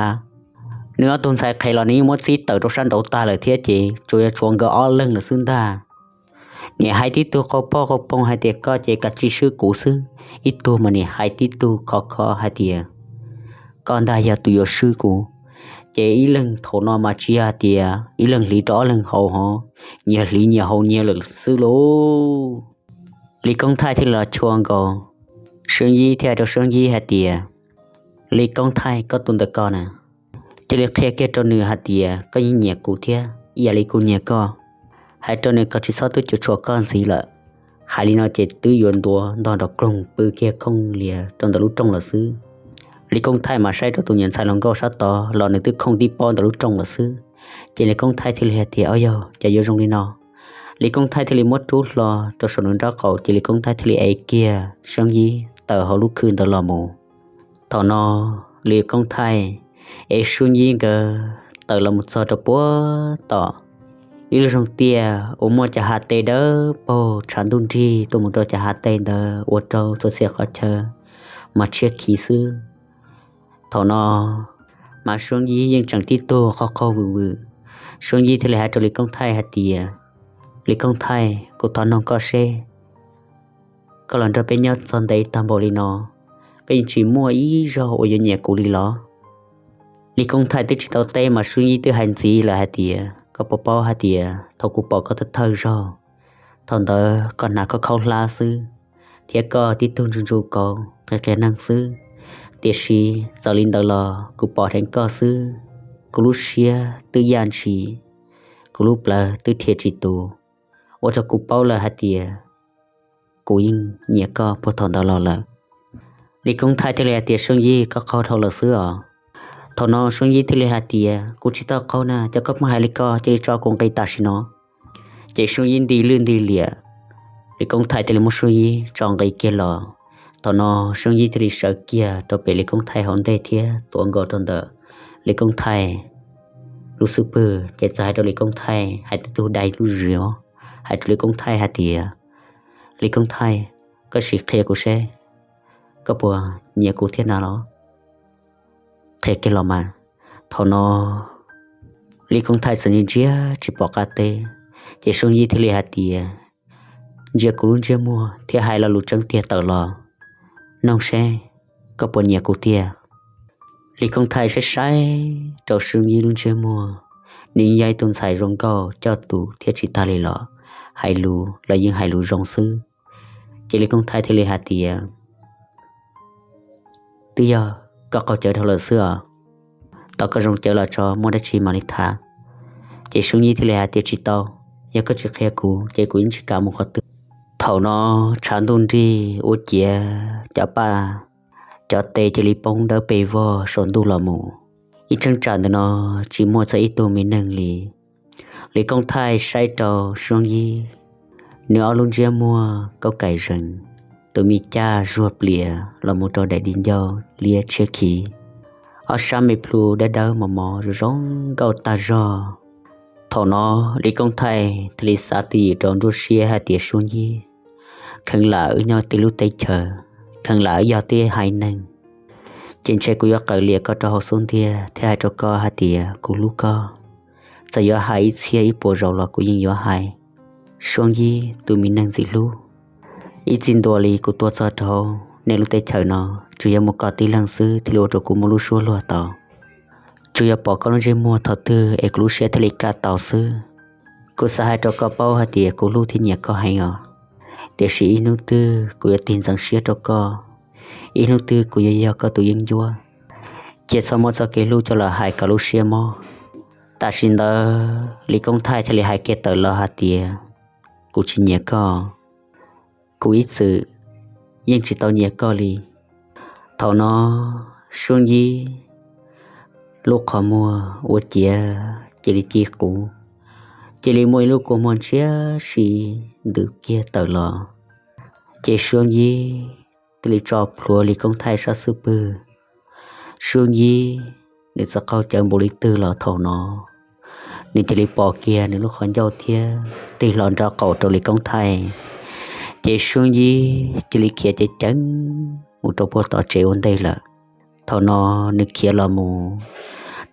Nws ob tug ntxhais qhev los nws yeej muab txib tawm rau sab nraud tag lawm thiab ces tsuas yuav tshuav nkawd ob leeg lawm xwb ntag. Niam hais tib tug qaug poj qaug poog hais tias, koj ces kav tsij swb kuv xwb. Ib tug mas niam hais tib tug khov kho hais tias, koj ntag yog tus yuav swb kuv. Ces ib leeg thaum no mas tsis yog hais tias ib leeg hliv rau ob leeg haus hov, nyias hliv nyias haus nyias lawm xwb lauj. Lis Koob Thaij thiaj los chua nkaus Soo Yij thiab hais rau Soo Yij hais tias, Lis Koob Thaij, koj tus ntawm ko na, cia li qhia kiag rau nws hais tias koj yeej nyiam kuv thiab ib yam li kuv nyiam koj. Hais rau nws kom tsis txhob tuaj cuam tshuam koj ntxiv lawm. Hais li no ces twb yuav ntuav ntog nrov kloog pw kiag khooj lias rau ntawm lub rooj lawm xwb. Lis Koob Thaij mas saib rau tus niam ntxhais hluas nkauj sab tod los nws twb khooj tib pob ntawm lub rooj lawm xwb. Ces Lis Koob Thaij thiaj li hais tias, au yog cas yuav zoo li no. Lis Koob Thaij thiaj li muab rub hlo rau saum nws nraub qaum ces Lis Koob Thaij thiaj li ev kiag Soo Yij tawm hauv lub khw ntawd los mus. Thaum no Lis Koob Thaij ev Soo Yij nkawd tawm los mus txog rau puag tom ib lub zoog tiaj uas muaj cov hav teb dawb paug tshav ntuj nrig tuaj mus rau cov hav teb ntawd ua rau txhua txhia qhov chaw mas tshiab khiv xwb. Thaum no mas Soo Yij yeej tseem tib tug qaug qaug vwm vwm. Soo Yij thiaj li hais rau Lis Koob Thaij hais tias, Lis Koob Thaij, kuv thov noog koj seb, koj los nrog peb nyob txog ntev tag npaum li no, koj yeej tsis muaj ib zaug uas yuav nyiam kuv li los? Lis Koob Thaij twb tsis tau teb mas Soo Yij twb hais ntxiv lawm hais tias, koj puas paub hais tias thaum kuv pom koj thawj thawj zaug, thaum ntawd koj hnav koj khaub hlab xwb, thiab koj tib tug ntsuj ntsuj kauv qia qia neeg xwb. Tiam sis txawm li ntawd los kuv pom dheev koj xwb, kuv lub siab twb yaj ntshis, kuv lub plawv twb dhia tsis tus, ua rau kuv paub lawm hais tias kuv yeej nyiam koj puag thaum ntawd los lawm. Lis Koob Thaij thiaj li hais tias, Soo Yij, koj qaug dhau lawm xwb os. Thaum no Soo Yij thiaj li hais tias, kuv tsis tau qaug na, cas koj pheej hais li ko, cia li tso kuv nqi tam sim no. Ces Soo Yij nti lwj nti liam, Lis Koob Thaij thiaj li muab Soo Yij tso nqi kiag los. Thaum no Soo Yij thiaj li sawv kiag rau pem Lis Koob Thaij hauv ntej thiab tuav nkaus rau ntawm Lis Koob Thaij lub xub pwg, ces txawm hais rau Lis Koob Thaij hais tib tug dai lub zis, hais rau Lis Koob Thaij hais tias, Lis Koob Thaij, koj sim qhia kuv seb koj puas nyiam kuv thiab na los? Qhia kiag los mas. Thaum no Lis Koob Thaij txawm ntsia ntsia tsis pom qab teb. Ces Suab Yib thiaj li hais tias, ntsia kuv lub ntsiab muag thiab hais lo lus tseeb tiag tawm los, noog seb koj puas nyiam kuv tiag. Lis Koob Thaij saib saib rau Suab Yib lub ntsiab muag, nws yog ib tug ntxhais zoo nkauj coj tus thiab tsis tag li los hais lus los yeej hais lus zoo xwb. Ces Lis Koob Thaij thiaj li hais tias, twb yog koj qaug cawv dhau lawm xwb os, tau koj zoo cawv los tso, muaj dab tsi mam li tham. Ces Suab Yib thiaj li hais tias, tsis tau, yog koj tsis qhia kuv ces kuv yeej tsis kam mus qhov twg. Thaum no tshav ntuj nrig ua ciav cov paj cov tes cia li poob dawb pes vog saum ntuj los mus. Ib cheeb tsam ntawm no tsis muaj txog ib tug me neeg li. Lis Koob Thaij saib rau Suab Yib, nws ob lub ntsiab muag kaub kais zees, tus me caj zuag plias los mus rau daim di ncauj liab tshiab khiv, ob sab me plhu dawb dawb mos mos zoo zoo nkauj tag zog. Thaum no Lis Koob Thaij thiaj li xav twj ywm rau nruab siab hais tias, Suab Yib, kheev lam wb nyob tib lub teb chaws, kheev lam wb yog tib haiv neeg, ces ntshe kuv yuav qawm liam koj rau hauv xub ntiag thiab hais rau koj hais tias kuv hlub koj. Txawm yuav hais ib txhiab ib puas zaus los kuv yeej yuav hais. Suab Yib tus me neeg ntxim hlub, ib txij ntua li kuv tuaj txog rau nej lub teb chaws no, tsuas yog muaj koj tib leeg xwb thiaj li ua rau kuv muaj lub suab luag tau. Tsuas yog pom koj lub ntsej muag thaum twg es kuv lub siab thiaj li kaj tau xwb. Kuv xav hais rau koj paub hais tias kuv hlub thiab nyiam koj heev os, tiam sis ib hnub twg kuv yuav tig ntxeev siab rau koj, ib hnub twg kuv yuav yog koj tus yeeb ncuab. Cia txhob muab txoj kev hlub coj los hais kom lub siab mob. Tam sim ntawd Lis Koob Thaij thiaj li hais kiag tawm los hais tias, kuv tsis nyiam koj, kuv ib txwm yeej tsis tau nyiam koj li. Thaum no Suab Yib lub qhov muag ua ciav cia li ci quv, cia li muaj ib lub kua muag ntshiab si ntws kiag tawm los. Ces Suab Yib thiaj li tso plhuav Lis Koob Thaij sab xub pwg. Suab Yib nws txawm qaug cawv npaum li twg los thaum no nws cia li pom kiag nws lub qhov ncauj thiab tig hlo nraub qaum rau Lis Koob Thaij. Ces Suab Yib cia li khiav ceev ceev mus rau puag tom tsev ua ntej lawm. Thaum no nws khiav los mus,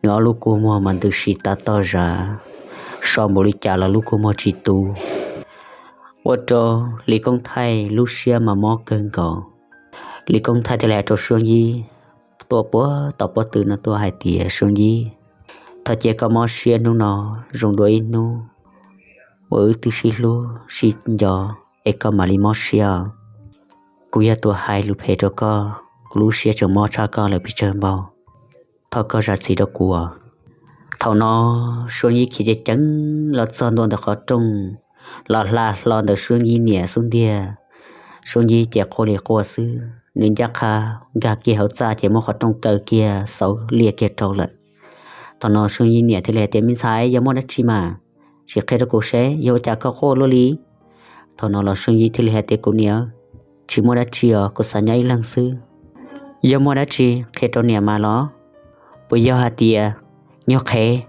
nws ob lub kua muag mas ntws si tas tog zam, so npaum li cas los lub kua muag tsis tu, ua rau Lis Koob Thaij lub siab mas mob kawg nkaus. Lis Koob Thaij thiaj li hais rau Suab Yib tuaj puag tom pob tw no tuaj hais tias, Suab Yib, thov cia koj mob siab hnub no zoo dua ib hnub uas wb twb sib hlub sib nco es koj mam li mob siab. Kuv yog tus hais lus phem rau koj, kuv lub siab tseem mob tshaj koj lawm pes tsawg npaug. Thov koj zam txim rau kuv. Thaum no Suab Yib khiav ceev ceev los txog ntua ntawm qhov rooj, los hla hlo ntawm Suab Yib niam xub ntiag. Suab Yib ces quaj li quaj xwb, nws ncaj qha nkag kiag hauv txaj ces muab qhov rooj kaw kiag xauv liaj kiag rau lawm. Thaum no Suab Yib niam thiaj li hais tias, me ntxhais, yog muaj dab tsi mas sim qhia rau kuv seb yog ua cas koj quaj luaj li. Thaum no los Suab Yib thiaj li hais tias, kuv niam, tsis muaj dab tsi os, kuv xav nyob ib leeg xwb. Yog muaj dab tsi qhia rau niam mas los? Puas yog hais tias nyuag qhev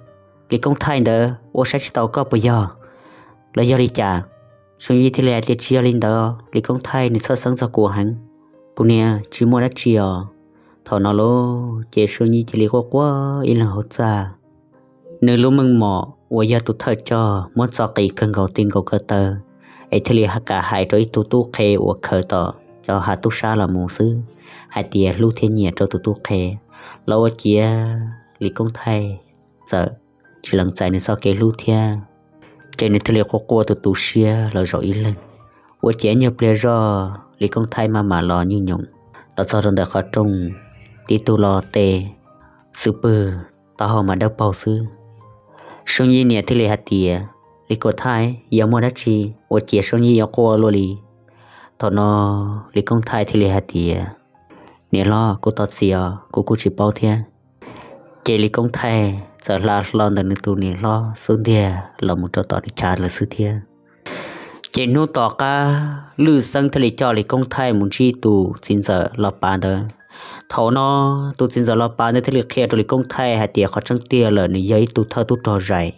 Lis Koob Thaij ntawd ua saib tsis taus koj puas yog? Los yog li cas? Suab Yib thiaj li hais tias, tsis yog li ntawd, Lis Koob Thaij nws txhawj xeeb txog kuv heev. Kuv niam, tsis muaj dab tsi os. Thaum no lauj ces Suab Yib cia li quaj quaj ib leeg hauv txaj. Nws lub meej mom uas yog tus thawj coj muab txo qis kawg nkaus ti nkaus ko taw, es thiaj li kam hais rau ib tug tub qhe uas khaws tom cov hav tub sab los mus xwb, hais tias hlub thiab nyiam rau tus tub qhe, los ua ciav Lis Koob Thaij txawm tsis lees txais nws txoj kev hlub thiab. Ces nws thiaj li quaj quaj tu tu siab los zaum ib leeg. Ua ciav nyuag pliag zog Lis Koob Thaij maj mam los nyuj nyoos los txog rau ntawm qhov rooj, tib tug los tes xub pwg, taub hau mas dawb paug xwb. Suab Yib niam thiaj li hais tias, Lis Koob Thaij, yog muaj dab tsi ua ciav Suab Yib yuav quaj luaj li? Thaum no Lis Koob Thaij thiaj li hais tias, niam hlob, kuv thov txim os, kuv kuj tsis paub thiab. Ces Lis Koob Thaij txawm hla hlo ntawm nws tus niam hlob xub ntiag los mus rau tom nws chav lawm xwb thiab. Ces hnub tom qab Lwj Xeeb thiaj li coj Lis Koob Thaij mus ntsib tus txiv ntxawm Los Pav ntawd. Thaum no tus txiv ntxawm Los Pav ntawd thiaj li qhia rau Lis Koob Thaij hais tias qhov tseeb tiag lawm nws yog ib tug thawj tub rog zais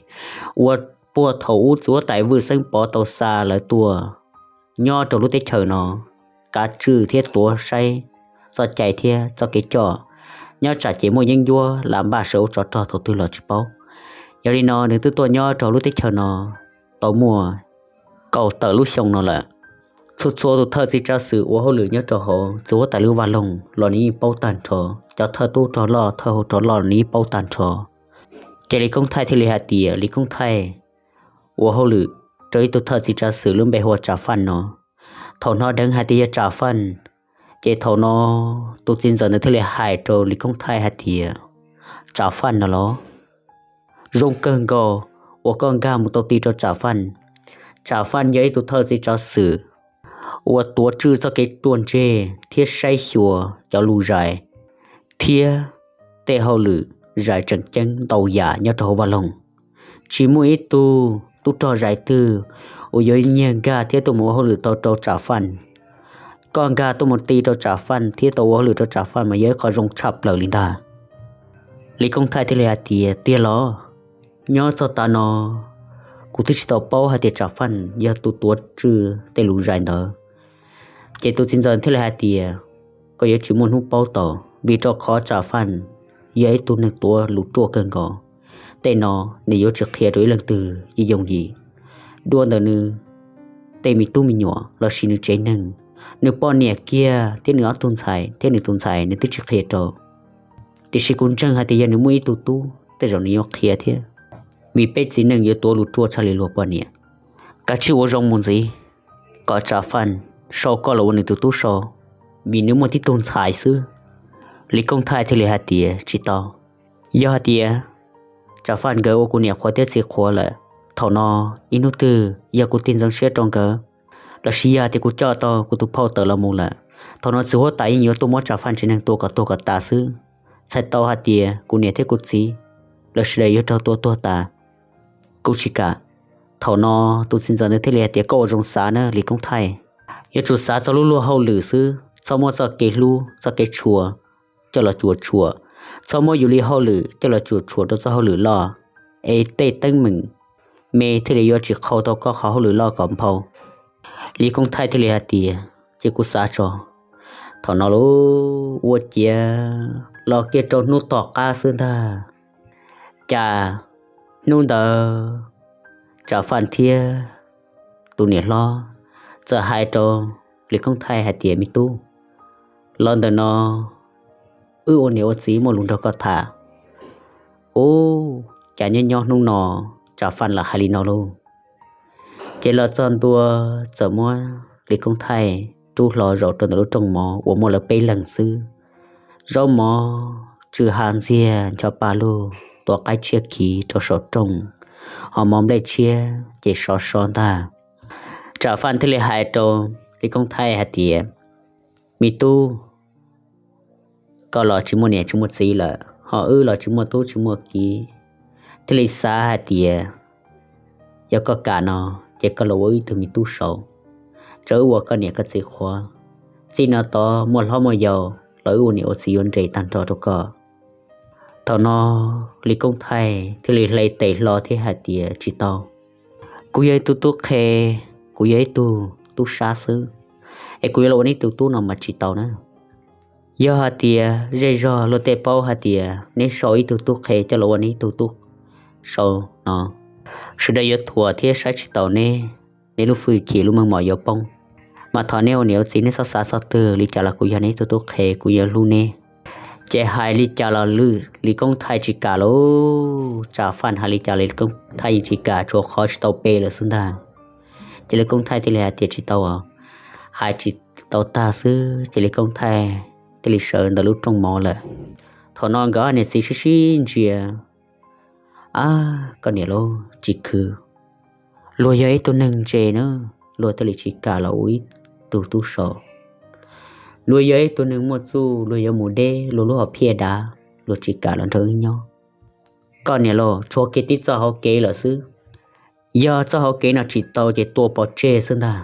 uas puag thaum ub txiv huab tais Vwj Xeeb Pov tau xa lawv tuaj nyob rau lub teb chaws no, kav tswj thiab tuav saib txoj cai thiab txoj kev coj, nyob tsam ces muaj yeeb ncuab lam npaj sawv ua tsov rog thaum twg los tsis paub. Yog li no nws twb tuaj nyob rau lub teb chaws no tau muaj kaum tawm lub xyoo no lawm. Txhua txhua tus thawj txiv tsav xwm ua hauj lwm nyob rau hauv txiv huab tais lub vaj loog los nws yeej paub tag nrho, cov thawj tub rog loj thawj hauv rog loj los nws yeej paub tag nrho. Ces Lis Koob Thaij thiaj li hais tias Lis Koob Thaij ua hauj lwm rau ib tug thawj txiv tsav xwm lub npe hu ua Tsam Faj no. Thaum hnov dheev hais tias yog Tsam Faj, ces thaum no tus txiv ntxawm ntawd thiaj li hais rau Lis Koob Thaij hais tias, Tsam Faj no los zoo kawg nkaus uas koj nkag mus tau ti rau Tsam Faj. Tsam Faj yog ib tug thawj txiv tsav xwm uas tuav tswj txoj kev ruaj ntseg thiab saib xyuas cov lus zais thiab tej hauj lwm zais tseem ceeb ntau yam nyob rau hauv vaj loog. Tsis muaj ib tug tub rog zais twg uas yuav nyiag nkag thiab tuaj mus ua hauj lwm tau rau Tsam Faj. Koj nkag tuaj mus ti rau Tsam Faj thiab tau ua hauj lwm rau Tsam Faj mas yog ib qho zoo tshaj plaws li ntag. Lis Koob Thaij thiaj li hais tias, Tiag los? Nyob txog tav no kuv twb tsis tau paub hais tias Tsam Faj yog tus tuav tswj tej lus zais ntawd. Ces tus txiv ntxawm thiaj li hais tias, Koj yuav tsis muaj hnub paub tau, vim rau qhov Tsam Faj yog ib tug neeg tuav lus ruaj kawg nkaus. Tej no nws yuav tsis qhia rau ib leej twg yooj yim. Dua ntawm nws tej me tub me nyuam lossis nws tsev neeg, nws poj niam kiag thiab nws ob tug ntxhais thiab nws tus ntxhais nws twb tsis qhia rau. Tiam sis kuv ntseeg hais tias yog nws muaj ib tug tub tej zaum nws yuav qhia thiab, vim peb txiv neej yuav tuav lus ruaj tshaj li luag poj niam. Kav tsij ua zoo mus ntxiv, kom Tsam Faj sau koj los ua nws tus tub sau, vim nws muaj tib tug ntxhais xwb. Lis Koob Thaij thiaj li hais tias, Tsis tau. Yog hais tias Tsam Faj nkawd ua kuv niam qhuav thiab txiv qhuav lawm, thaum no ib hnub twg yog kuv tig ntxeev siab rau nkawd, lossis yog hais tias kuv coj tau kuv tus phauj tawm los mus lawm, thaum no txiv huab tais yeej yuav tuaj muab Tsam Faj tsev neeg tua kom tuag kom tas xwb. Txhais tau hais tias kuv niam thiab kuv txiv lawv sawv daws yuav raug tua tuag tas. Kuv tsis kam. Thaum no tus txiv ntxawm ntawd thiaj li hais tias, Koj ua zoo xav na Lis Koob Thaij, yuav tsum xav txog lub luag hauj lwm xwb, txhob muab txoj kev hlub txoj kev tshua coj los cuam tshuam, txhob muab yus li hauj lwm coj los cuam tshuam rau txoj hauj lwm loj, es tej teeb meem me thiaj li yuav tsis qhau tau koj qhov hauj lwm loj kom nphau. Lis Koob Thaij thiaj li hais tias, Ces kuv xav tso. Thaum no lub ua ciav los kiag rau hnub tom qab xwb ntag, cas hnub ntawd Tsam Faj thiab tus niam hlob txawm hais rau Lis Koob Thaij hais tias, Me tub, los ntawm no wb ua niam ua txiv muaj lus nrog koj tham. Ub, cas nyob nyob hnub no Tsam Faj lam hais li no lauj. Ces los txog ntua txawm muab Lis Koob Thaij rub hlo zaum rau ntawm lub rooj mov uas muaj lawv peb leeg xwb. Zaub mov tsw ha ntxiag ncho pa lug, tua qaib tshiab khiv rau saum rooj, ho mov nplej tshiab ces sov so ntag. Tsam Faj thiaj li hais rau Lis Koob Thaij hais tias, Me tub, koj los tsis muaj niam tsis muaj txiv lawm, ho wb los tsis muaj tub tsis muaj kiv, thiaj li xav hais tias yog koj kam no ces koj los ua wb ib tug me tub sau, tso wb ua koj niam koj txiv qhuav. Txij no tod muaj hlob muaj yau los wb ua niam ua txiv yuav nres tag nrho rau koj. Thaum no Lis Koob Thaij thiaj li hle tes hlo thiab hais tias, Tsis tau, kuv yog ib tug tub qhe, kuv yog ib tug tub sab xwb, es kuv yuav los ua neb tus tub no mas tsis tau na. Yog hais tias zej zog luag tej paub hais tias neb sau ib tug tub qhe coj los ua neb ib tug tub sau no, sawv daws yuav thuam thiab saib tsis taus neb, neb lub hwj chim lub meej mom yuav poob. Mas thov neb ua niam ua txiv neb txhob xav txog twg, li cas los kuv yog neb tus tub qhe, kuv yuav hlub neb. Ces hais li cas los Lis Koob Thaij tsis kam lauj, Tsam Faj hais li cas los Lis Koob Thaij yeej tsis kam, tshuav qhov tsis tau pe lawm xwb ntag. Ces Lis Koob Thaij thiaj li hais tias, Tsis tau os. Hais tsis tau tag xwb ces Lis Koob Thaij thiaj li sawv ntawm lub rooj mov lawm. Thaum no nkawd ob niam txiv sib sib ntsia, Ab, koj niam lauj, tsis khwv. Luag yog ib tug neeg ntse na, luag thiaj li tsis kam los ua ib tug tub sau. Luag yog ib tug neeg muaj txuj, luag yuav mus deb, luag lub hom phiaj dav, luag tsis kam los nrog wb nyob. Koj niam lauj, tshuav kiag tib txoj hauv kev lawm xwb. Yog txoj hauv kev no tsis tau ces tua pov tseg xwb ntag.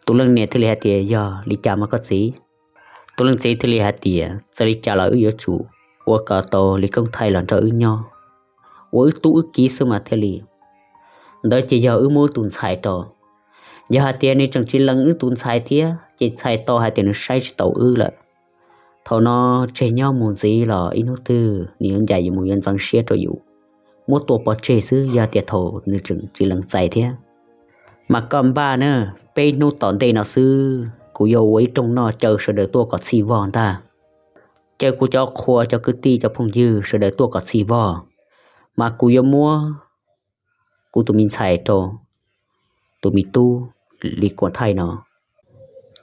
Tus leej niam thiaj li hais tias, Yog li cas mas koj txiv? Tus leej txiv thiaj li hais tias, Txawm li cas los wb yuav tsum ua kom tau Lis Koob Thaij los nrog wb nyob, ua wb tub wb kiv xwb mas thiaj li. Ntawd ces yog wb muab wb tus ntxhais rau. Yog hais tias nws tseem tsis lees wb tus ntxhais thiab ces txhais tau hais tias nws saib tsis taus wb lawm. Thaum no tseg nyob mus ntxiv los ib hnub twg nws yuav ncaim mus yuav ntxeev siab rau yus. Muab tua pov tseg xwb yog tias thaum nws tseem tsis lees txais thiab. Mas koj npaj na, peb hnub tom ntej no xwb kuv yuav ua ib rooj noj caw sawv daws tuaj kom txhij vog ntag. Caw kuv cov qhua cov kwv tij cov phooj ywg sawv daws tuaj kom txhij vog, mas kuv yuav muab kuv tus me ntxhais rau tus me tub Lis Kuam Thaij no.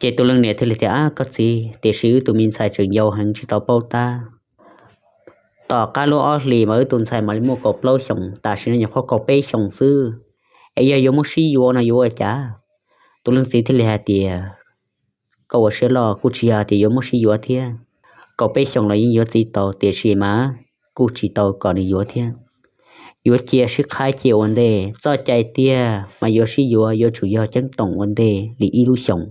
Ces tus leej niam thiaj li tias, Ab koj txiv, tiam sis wb tus me ntxhais tseem yau heev tsis tau paub tab. Tom qab lub ob hlis mas wb tus ntxhais mam li muaj kaum plaub xyoos, tam sim no nyuam qhuav kaum peb xyoos xwb, es yog yuav muab sib yuav no yuav ua cas? Tus leej txiv thiaj li hais tias, Koj ua siab loj, kuj tsis yog tias yuav muab sib yuav thiab. Kaum peb xyoos los yeej yuav txiv tau, tiam sis mas kuj tsis tau kom nws yuav thiab. Yuav cia sib qhaib cia ua ntej, txoj cai tiag mas yuav sib yuav yuav tsum yog ceeb toom ua ntej li ib lub xyoos.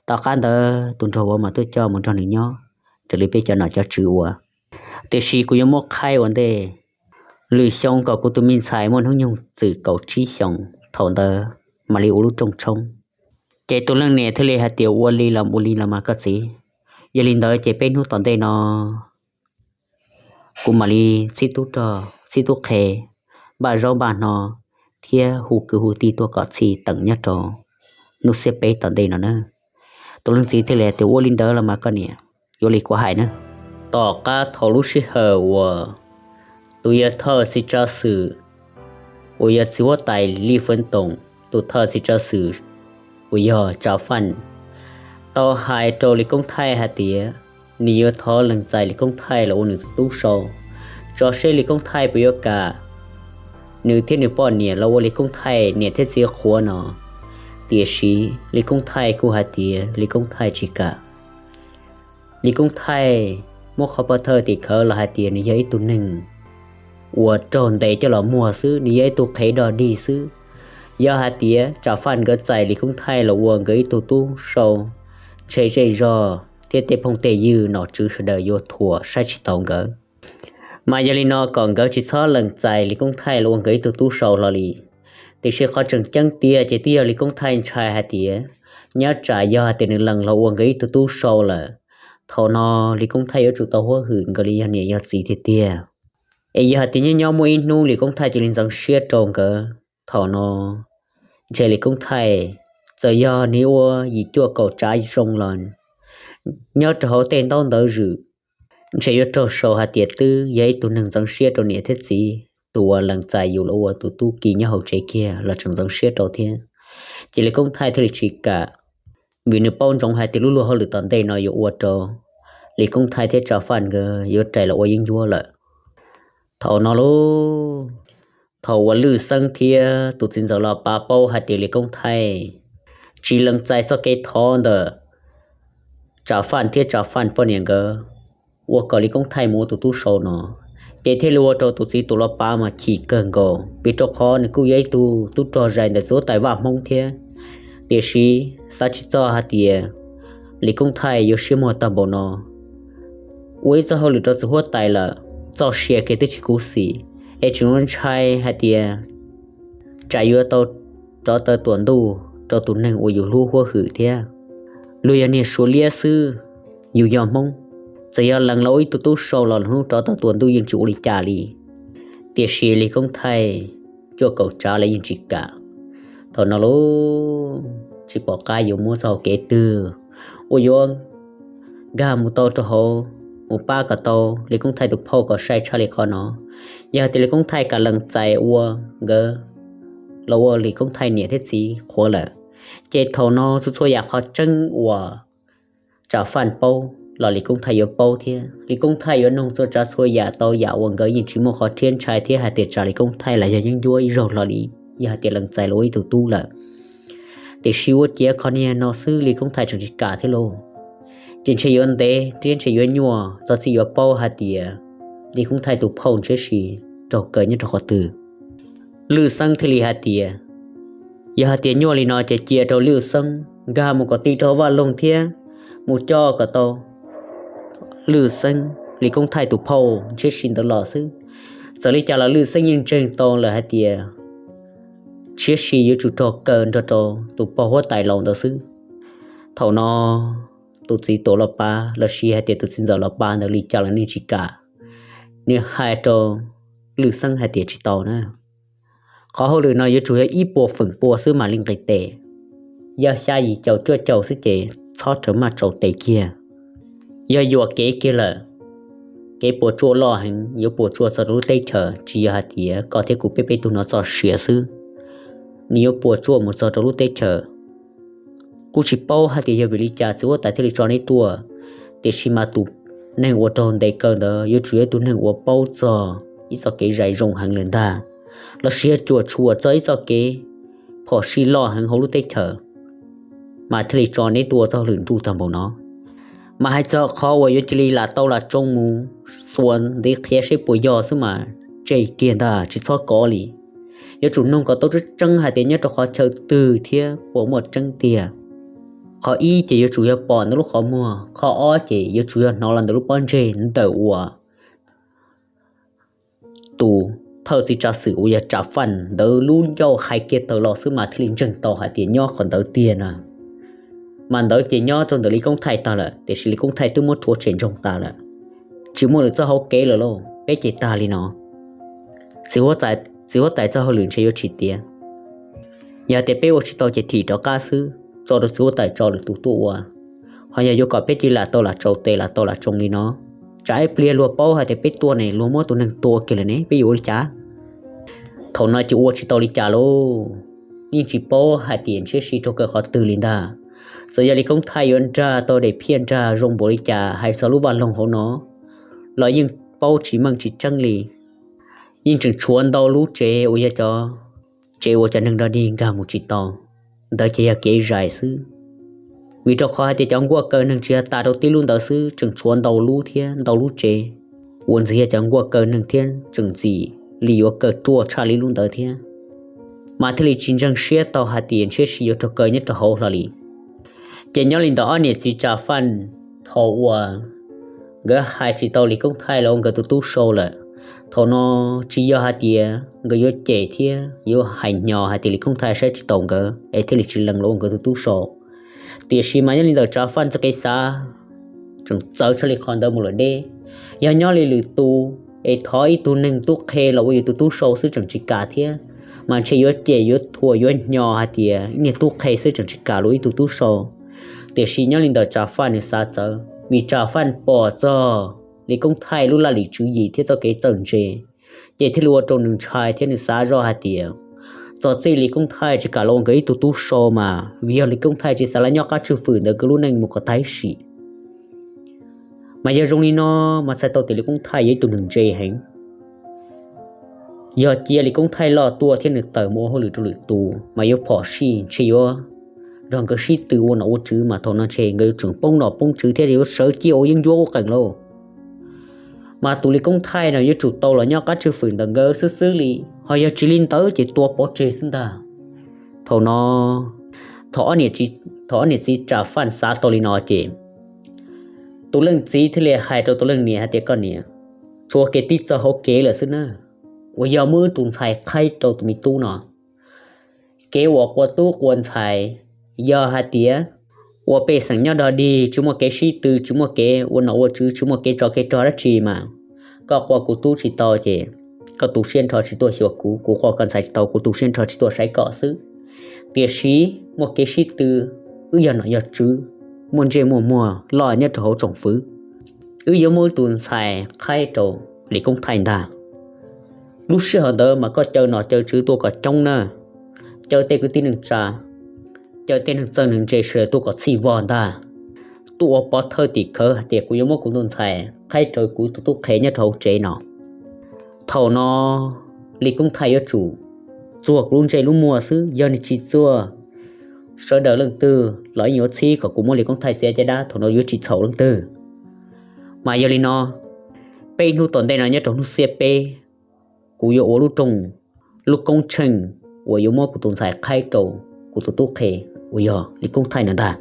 Tom qab ntawd tus nraug vauv mas tuaj coj mus nrog nws nyob raws li peb cov nom cov tswv ua. Tiam sis kuv yuav muab qhaib ua ntej lwm xyoo kom kuv tus me ntxhais muaj hnub nyoog txwm kaum tsib xyoos, thaum ntawd mam li ua lub rooj tshoob. Ces tus leej niam thiaj li hais tias, Ua li los ua li los mas koj txiv, yog li ntawd ces peb hnub tom ntej no kuv mam li txib tub rog txib tub qhe, npaj zaub npaj hno thiab hu kwv hu tij tuaj kom txhij teem nyob rau hnub xiab peb tom ntej no na. Tus leej txiv thiaj li hais tias, Ua li ntawd los mas koj niam, yuav li kuv hais na. Tom qab thaum lub sij hawm uas tus yawg thawj txiv tsav xwm uas yog txiv huab tais Lis Fwv Toom tus thawj txiv tsav xwm uas yog Tsav Faj tau hais rau Lis Koob Thaij hais tias nws yuav thov lees txais Lis Koob Thaij los ua nws tus tub sau, tso seb Lis Koob Thaij puas yuav kam nws thiab nws poj niam los ua Lis Koob Thaij niam thiab txiv qhuav no. Tiam sis Lis Koob Thaij kuj hais tias Lis Koob Thaij tsis kam. Lis Koob Thaij muab qhov pov thawj tim khawv los hais tias nws yog ib tug neeg uas raug ntes coj los muag xwb, nws yog ib tug qhev dog dig xwb. Yog hais tias Tsav Faj nkawd txais Lis Koob Thaij los ua nkawd ib tug tub sau, ntshe zej zog thiab tej phooj tej ywg nom tswv sawv daws yuav thuam saib tsis taus nkawd. Mas yog li no kom nkawd tsis txhob lees txais Lis Koob Thaij los ua nkawd ib tug tub sau hlo li. Tiam sis qhov tseem ceeb tiag ces twb yog Lis Koob Thaij ntshai hais tias nyob tsam yog hais tias nws lees los ua nkawd ib tug tub sau lawm, thaum no Lis Koob Thaij yuav tsum tau huab hwm nkawd li yog niam yog txiv tiag tiag. Es yog hais tias nyob nyob muaj ib hnub Lis Koob Thaij cia li ntxeev siab rau nkawd, thaum no ntshe Lis Koob Thaij txawm yog nws ua yim cuaj kaum tsav zoo los nyob rau hauv tej ntaub ntawv zwm, ntshe yuav raug sau hais tias twb yog ib tug neeg ntxeev siab rau niam thiab txiv, tus uas lees txais yus los ua tus tub ki nyob hauv tsev kiag los tseem ntxeev siab rau thiab. Ces Lis Koob Thaij thiaj li tsis kam, vim nws paub ntsoov hais tias lub luag hauj lwm tom ntej no yuav ua rau Lis Koob Thaij thiab Tsav Faj nkawd yuav rais los ua yeeb ncuab lawm. Thaum no lauj, thaum uas Lwj Xeeb thiab tus txiv ntxawm Los Pav paub hais tias Lis Koob Thaij tsis lees txais txoj kev thov ntawm Tsav Faj thiab Tsav Faj poj niam nkawd ua kom Lis Koob Thaij mus ua tus tub sau no, ces thiaj li ua rau tus txiv tus Los Pav mas chim kawg nkaus, vim rau qhov nws kuj yog ib tug tub rog zais ntawm txiv huab tais Vaj Hmoob thiab. Tiam sis xav tsis txog hais tias Lis Koob Thaij yuav siab muag tag npaum no, ua ib txoj hauj lwm rau txiv huab tais lawm, txoj sia kiag twb tsis khuv xim, es tseem ua ntshai hais tias tsam yuav tau rov taw tuam ntuj rau tus neeg uas yus hlub huab hwm thiab. Luag yog niag Suav liab xwb, yus yog Hmoob, txawm yog lees los ua ib tug tub sau los lwm hnub rov taw tuam ntuj yeej tsis ua li cas li. Tiam sis Lis Koob Thaij cuaj kaum tsav los yeej tsis kam. Thaum no lauj, tsis pom qab yuav muab txoj hau kev twg uas yuav nkag mus tau rau hauv, mus pab kom tau Lis Koob Thaij tus phauj kom sai tshaj li qhov no. Yog hais tias Lis Koob Thaij kam lees txais ua nkawd los ua Lis Koob Thaij niam thiab txiv qhuav lawm, ces thaum no txhua txhua yam qhov tseeb uas Tsav Faj paub los Lis Koob Thaij yuav paub thiab. Lis Koob Thaij yuav nug txhua tsav txhua yam tau yam uas nkawd yeej tsis muaj qhov rhiab ntshai thiab hais tias tsam Lis Koob Thaij los yog yeeb ncuab ib zaug hlo li, yog hais tias lees txais los ua ib tug tub lawm. Tiam sis ua ciav qhov niag no xwb Lis Koob Thaij tseem tsis kam thiab lauj. Ces ntshe yuav ntev thiab ntshe yuav nyuaj txog txij yuav paub hais tias Lis Koob Thaij tus phauj ntshe raug kaw nyob rau qhov twg. Lwj Xeeb thiaj li hais tias, yog hais tias nyuaj li no ces cia rau Lwj Xeeb nkag mus kom ti rau Vaj Loog thiab mus coj kom tau Lwj Xeeb, Lis Koob Thaij tus phauj ntshe ntawd los xwb. Txawm li cas los Lwj Xeeb yeej ntseeg tau lawm hais tias tshiab si yuav tsum raug kaw nrog rau tus pog huab tais laus ntawd xwb. Thaum no tus txiv tuam Los Pav los sis hais tias tus txiv ntxawm Los Pav ntawd li cas los nws tsis kam, nws hais rau Lwj Xeeb hais tias tsis tau na. Qhov hauj lwm no yuav tsum yog ib puas feem pua xwb mam li nqis tes. Yog xya yim caum cuaj caum xwb ces txhob rawm maj tsaus tes kiag. Yog yuam kev kiag lawm, kev puas tsuaj loj heev, yuav puas tsuaj txog rau lub teb chaws, tsis yog hais tias koj thiab kuv peb peb tug no txoj sia xwb, nws yuav puas tsuaj mus txog rau lub teb chaws. Kuj tsis paub hais tias yog vim li cas txiv huab tais thiaj li tso neb tuaj, tiam sis mas tus neeg uas raug ntes kaw ntawd yuav tsum yog ib tug neeg uas paub txog ib txoj kev zais zoo heev lawm ntag, los sis yog cuam tshuam txog ib txoj kev phom sij loj heev hauv lub teb chaws, mas thiaj li tso neb tuaj txoj hauj lwm nruj tag npaum no. Mas hais txog qhov uas yuav cia li lam tau lam tsoo mus xuas ntiv qhia seb puas yog xwb mas tseg kiag ntag, tsis txhob kov li. Yuav tsum nug kom tau tseeb tseeb hais tias nyob rau qhov chaw twg thiab puas muaj tseeb tiag. Qhov ib ces yuav tsum yog pom ntawm lub qhov muag, qhov ob ces yuav tsum yog hnov los ntawm lub pob ntseg ntawm uas tus thawj txiv tsav xwm uas yog Tsav Faj ntawd lub ncauj hais kiag tawm los xwb mas thiaj li ntseeg tau hais tias nyob qhov ntawd tiag na. Mas ntawd ces nyob rau ntawm Lis Koob Thaij tag lawm, tiam sis Lis Koob Thaij twb muab rhuav tshem ntsoog tas lawm, tsis muaj lwm txoj hauv kev lawm lauj, peb ces tag li no. Txiv huab tais txoj hauj lwm ntshe yuav tsis tiav. Yog tias peb ua tsis tau ces thim rov qab xwb, tso rau txiv huab tais tso lwm tus tuaj ua. Ho yog yuav kom peb cia li lam tau lam tsaus tes lam tau lam tsoo li no, tsam ib pliag luag paub hais tias peb tuaj ne luag muab tus neeg tua kiag lawm ne peb yuav ua li cas? Thaum no ces ua tsis tau li cas lauj, yeej tsis paub hais tias ntshiab si rau kaw qhov twg li ntag. Txawm yog Lis Koob Thaij yuav nrag tau daim phiaj nrag zoo npaum li cas hais txog lub vaj loog hauv no los yeej paub tsis meej tsis tseeb li. Yeej tseem tshuav ntau lub tsev uas yog cov tsev uas cov neeg dog dig nkag mus tsis tau, ntawd ces yog kev zais xwb. Vim rau qhov hais tias cov nkuaj kaw neeg tsis yog tas rau tib lub ntawd xwb, tseem tshuav ntau lub thiab ntau lub tsev uas ntxim yog cov nkuaj kaw neeg thiab tseem ntxim li yuav kaw ruaj tshaj li lub ntawd thiab, mas thiaj li tsis ntseeg siab tau hais tias ntshiab si yuav raug kaw nyob rau hauv hlo li. Ces nyob li ntawd ob niam txiv Tsav Faj thaum uas nkawd hais tsis tau Lis Koob Thaij los ua nkawd tus tub sau lawm, thaum no tsis yog hais tias nkawd yuav cem thiab yuav hais hnyo hais tias Lis Koob Thaij saib tsis taus nkawd es thiaj li tsis lees los ua nkawd tus tub sau. Tiam sis mas nyob li ntawm Tsav Faj txoj kev xav tseem txawv tshaj li qhov ntawd mus lawm deb. Yog nyob li lwm tus es thov ib tug neeg tub qhe los ua yus tus tub sau xwb tseem tsis kam thiab, mas ntshe yuav cem yuav thuam yuav hnyo hais tias ib niag tub qhe xwb tseem tsis kam los ua ib tug tub sau. Tiam sis nyob li ntawm Tsav Faj nws xav txawv, vim Tsav Faj pom txog Lis Koob Thaij lub laj lim tswv yim thiab txoj kev txawj ntse, ces thiaj li ua rau nws ntshai thiab nws xav zoj hais tias txog txij Lis Koob Thaij tsis kam los ua nkawd ib tug tub sau mas vim yog Lis Koob Thaij tsis xav los nyob qab tswj fwm ntawm nkawd lub neej mus kom tag sim. Mas yog zoo li no, mas txhais tau tias Lis Koob Thaij yog ib tug neeg ntse heev. Yog cia Lis Koob Thaij loj tuaj thiab nws tawm mus ua hauj lwm rau lwm tus mas yuav phom sij ntshe yuav nrog nkawd sib tw ua nom ua tswv, mas thaum no ntshe nkawd yuav tseem poob nom poob tswv thiab yuav sawv ciaj ua yeeb ncuab ub qees lauj. Mas tus Lis Koob Thaij no yuav tsum tau los nyob qab tswj fwm ntawm nkawd xwb xwb li, ho yog tsis li ntawd ces tua pov tseg xwb ntag. Thaum no, thaum ob niam txiv Tsav Faj xav tau li no ces tus leej txiv thiaj li hais rau tus leej niam hais tias, koj niam, tshuav kev tib txoj hauv kev lawm xwb na, uas yog muab wb tus ntxhais qhaib rau tus me tub no. Kev uas quas tub quas ntxhais, yog hais tias ua pej xeem nyob dog dig tsis muaj kev sib tw, tsis muaj kev ua nom ua tswv, tsis muaj kev tsov kev rog dab tsi mas, koj quas kuv tub tsis tau ces koj tu siab nrho tsis tuaj xyuas kuv, kuv quas koj ntxhais tsis tau kuv tu siab nrho tsis tuaj saib koj xwb. Tiam sis muaj kev sib tw, wb yog nom yog tswv, muaj ntsej muaj muag loj nyob rau hauv tsoom fwv, wb yuav muab wb tus ntxhais qhaib rau Lis Koob Thaij ntag. Lub sij hawm ntawd mas koj caw nom caw tswv tuaj kom coob na, caw tej kwv tij neej tsa, caw tej neeg txawj neeg ntse sawv daws tuaj kom txhij vog ntag, tuaj ua pov thawj tim khawv hais tias kuv yuav muab kuv tus ntxhais qhaib rau kuv tus tub qhe nyob rau hauv tsev no. Thaum no Lis Koob Thaij yuav tsum txuag kuv lub ntsej lub muag xwb, yog nws tsis txuag, sawv daws leej twg los yeej yuav txhib kom kuv muab Lis Koob Thaij txiav caj dab, thaum no yuav tsis txhaum leej twg. Mas yog li no, peb hnub tom ntej no nyob rau hnub xiab peb, kuv yuav ua lub rooj, lub koob tsheej uas yuav muab kuv tus ntxhais qhaib rau kuv tus tub qhe uas yog Lis Koob Thaij no ntag.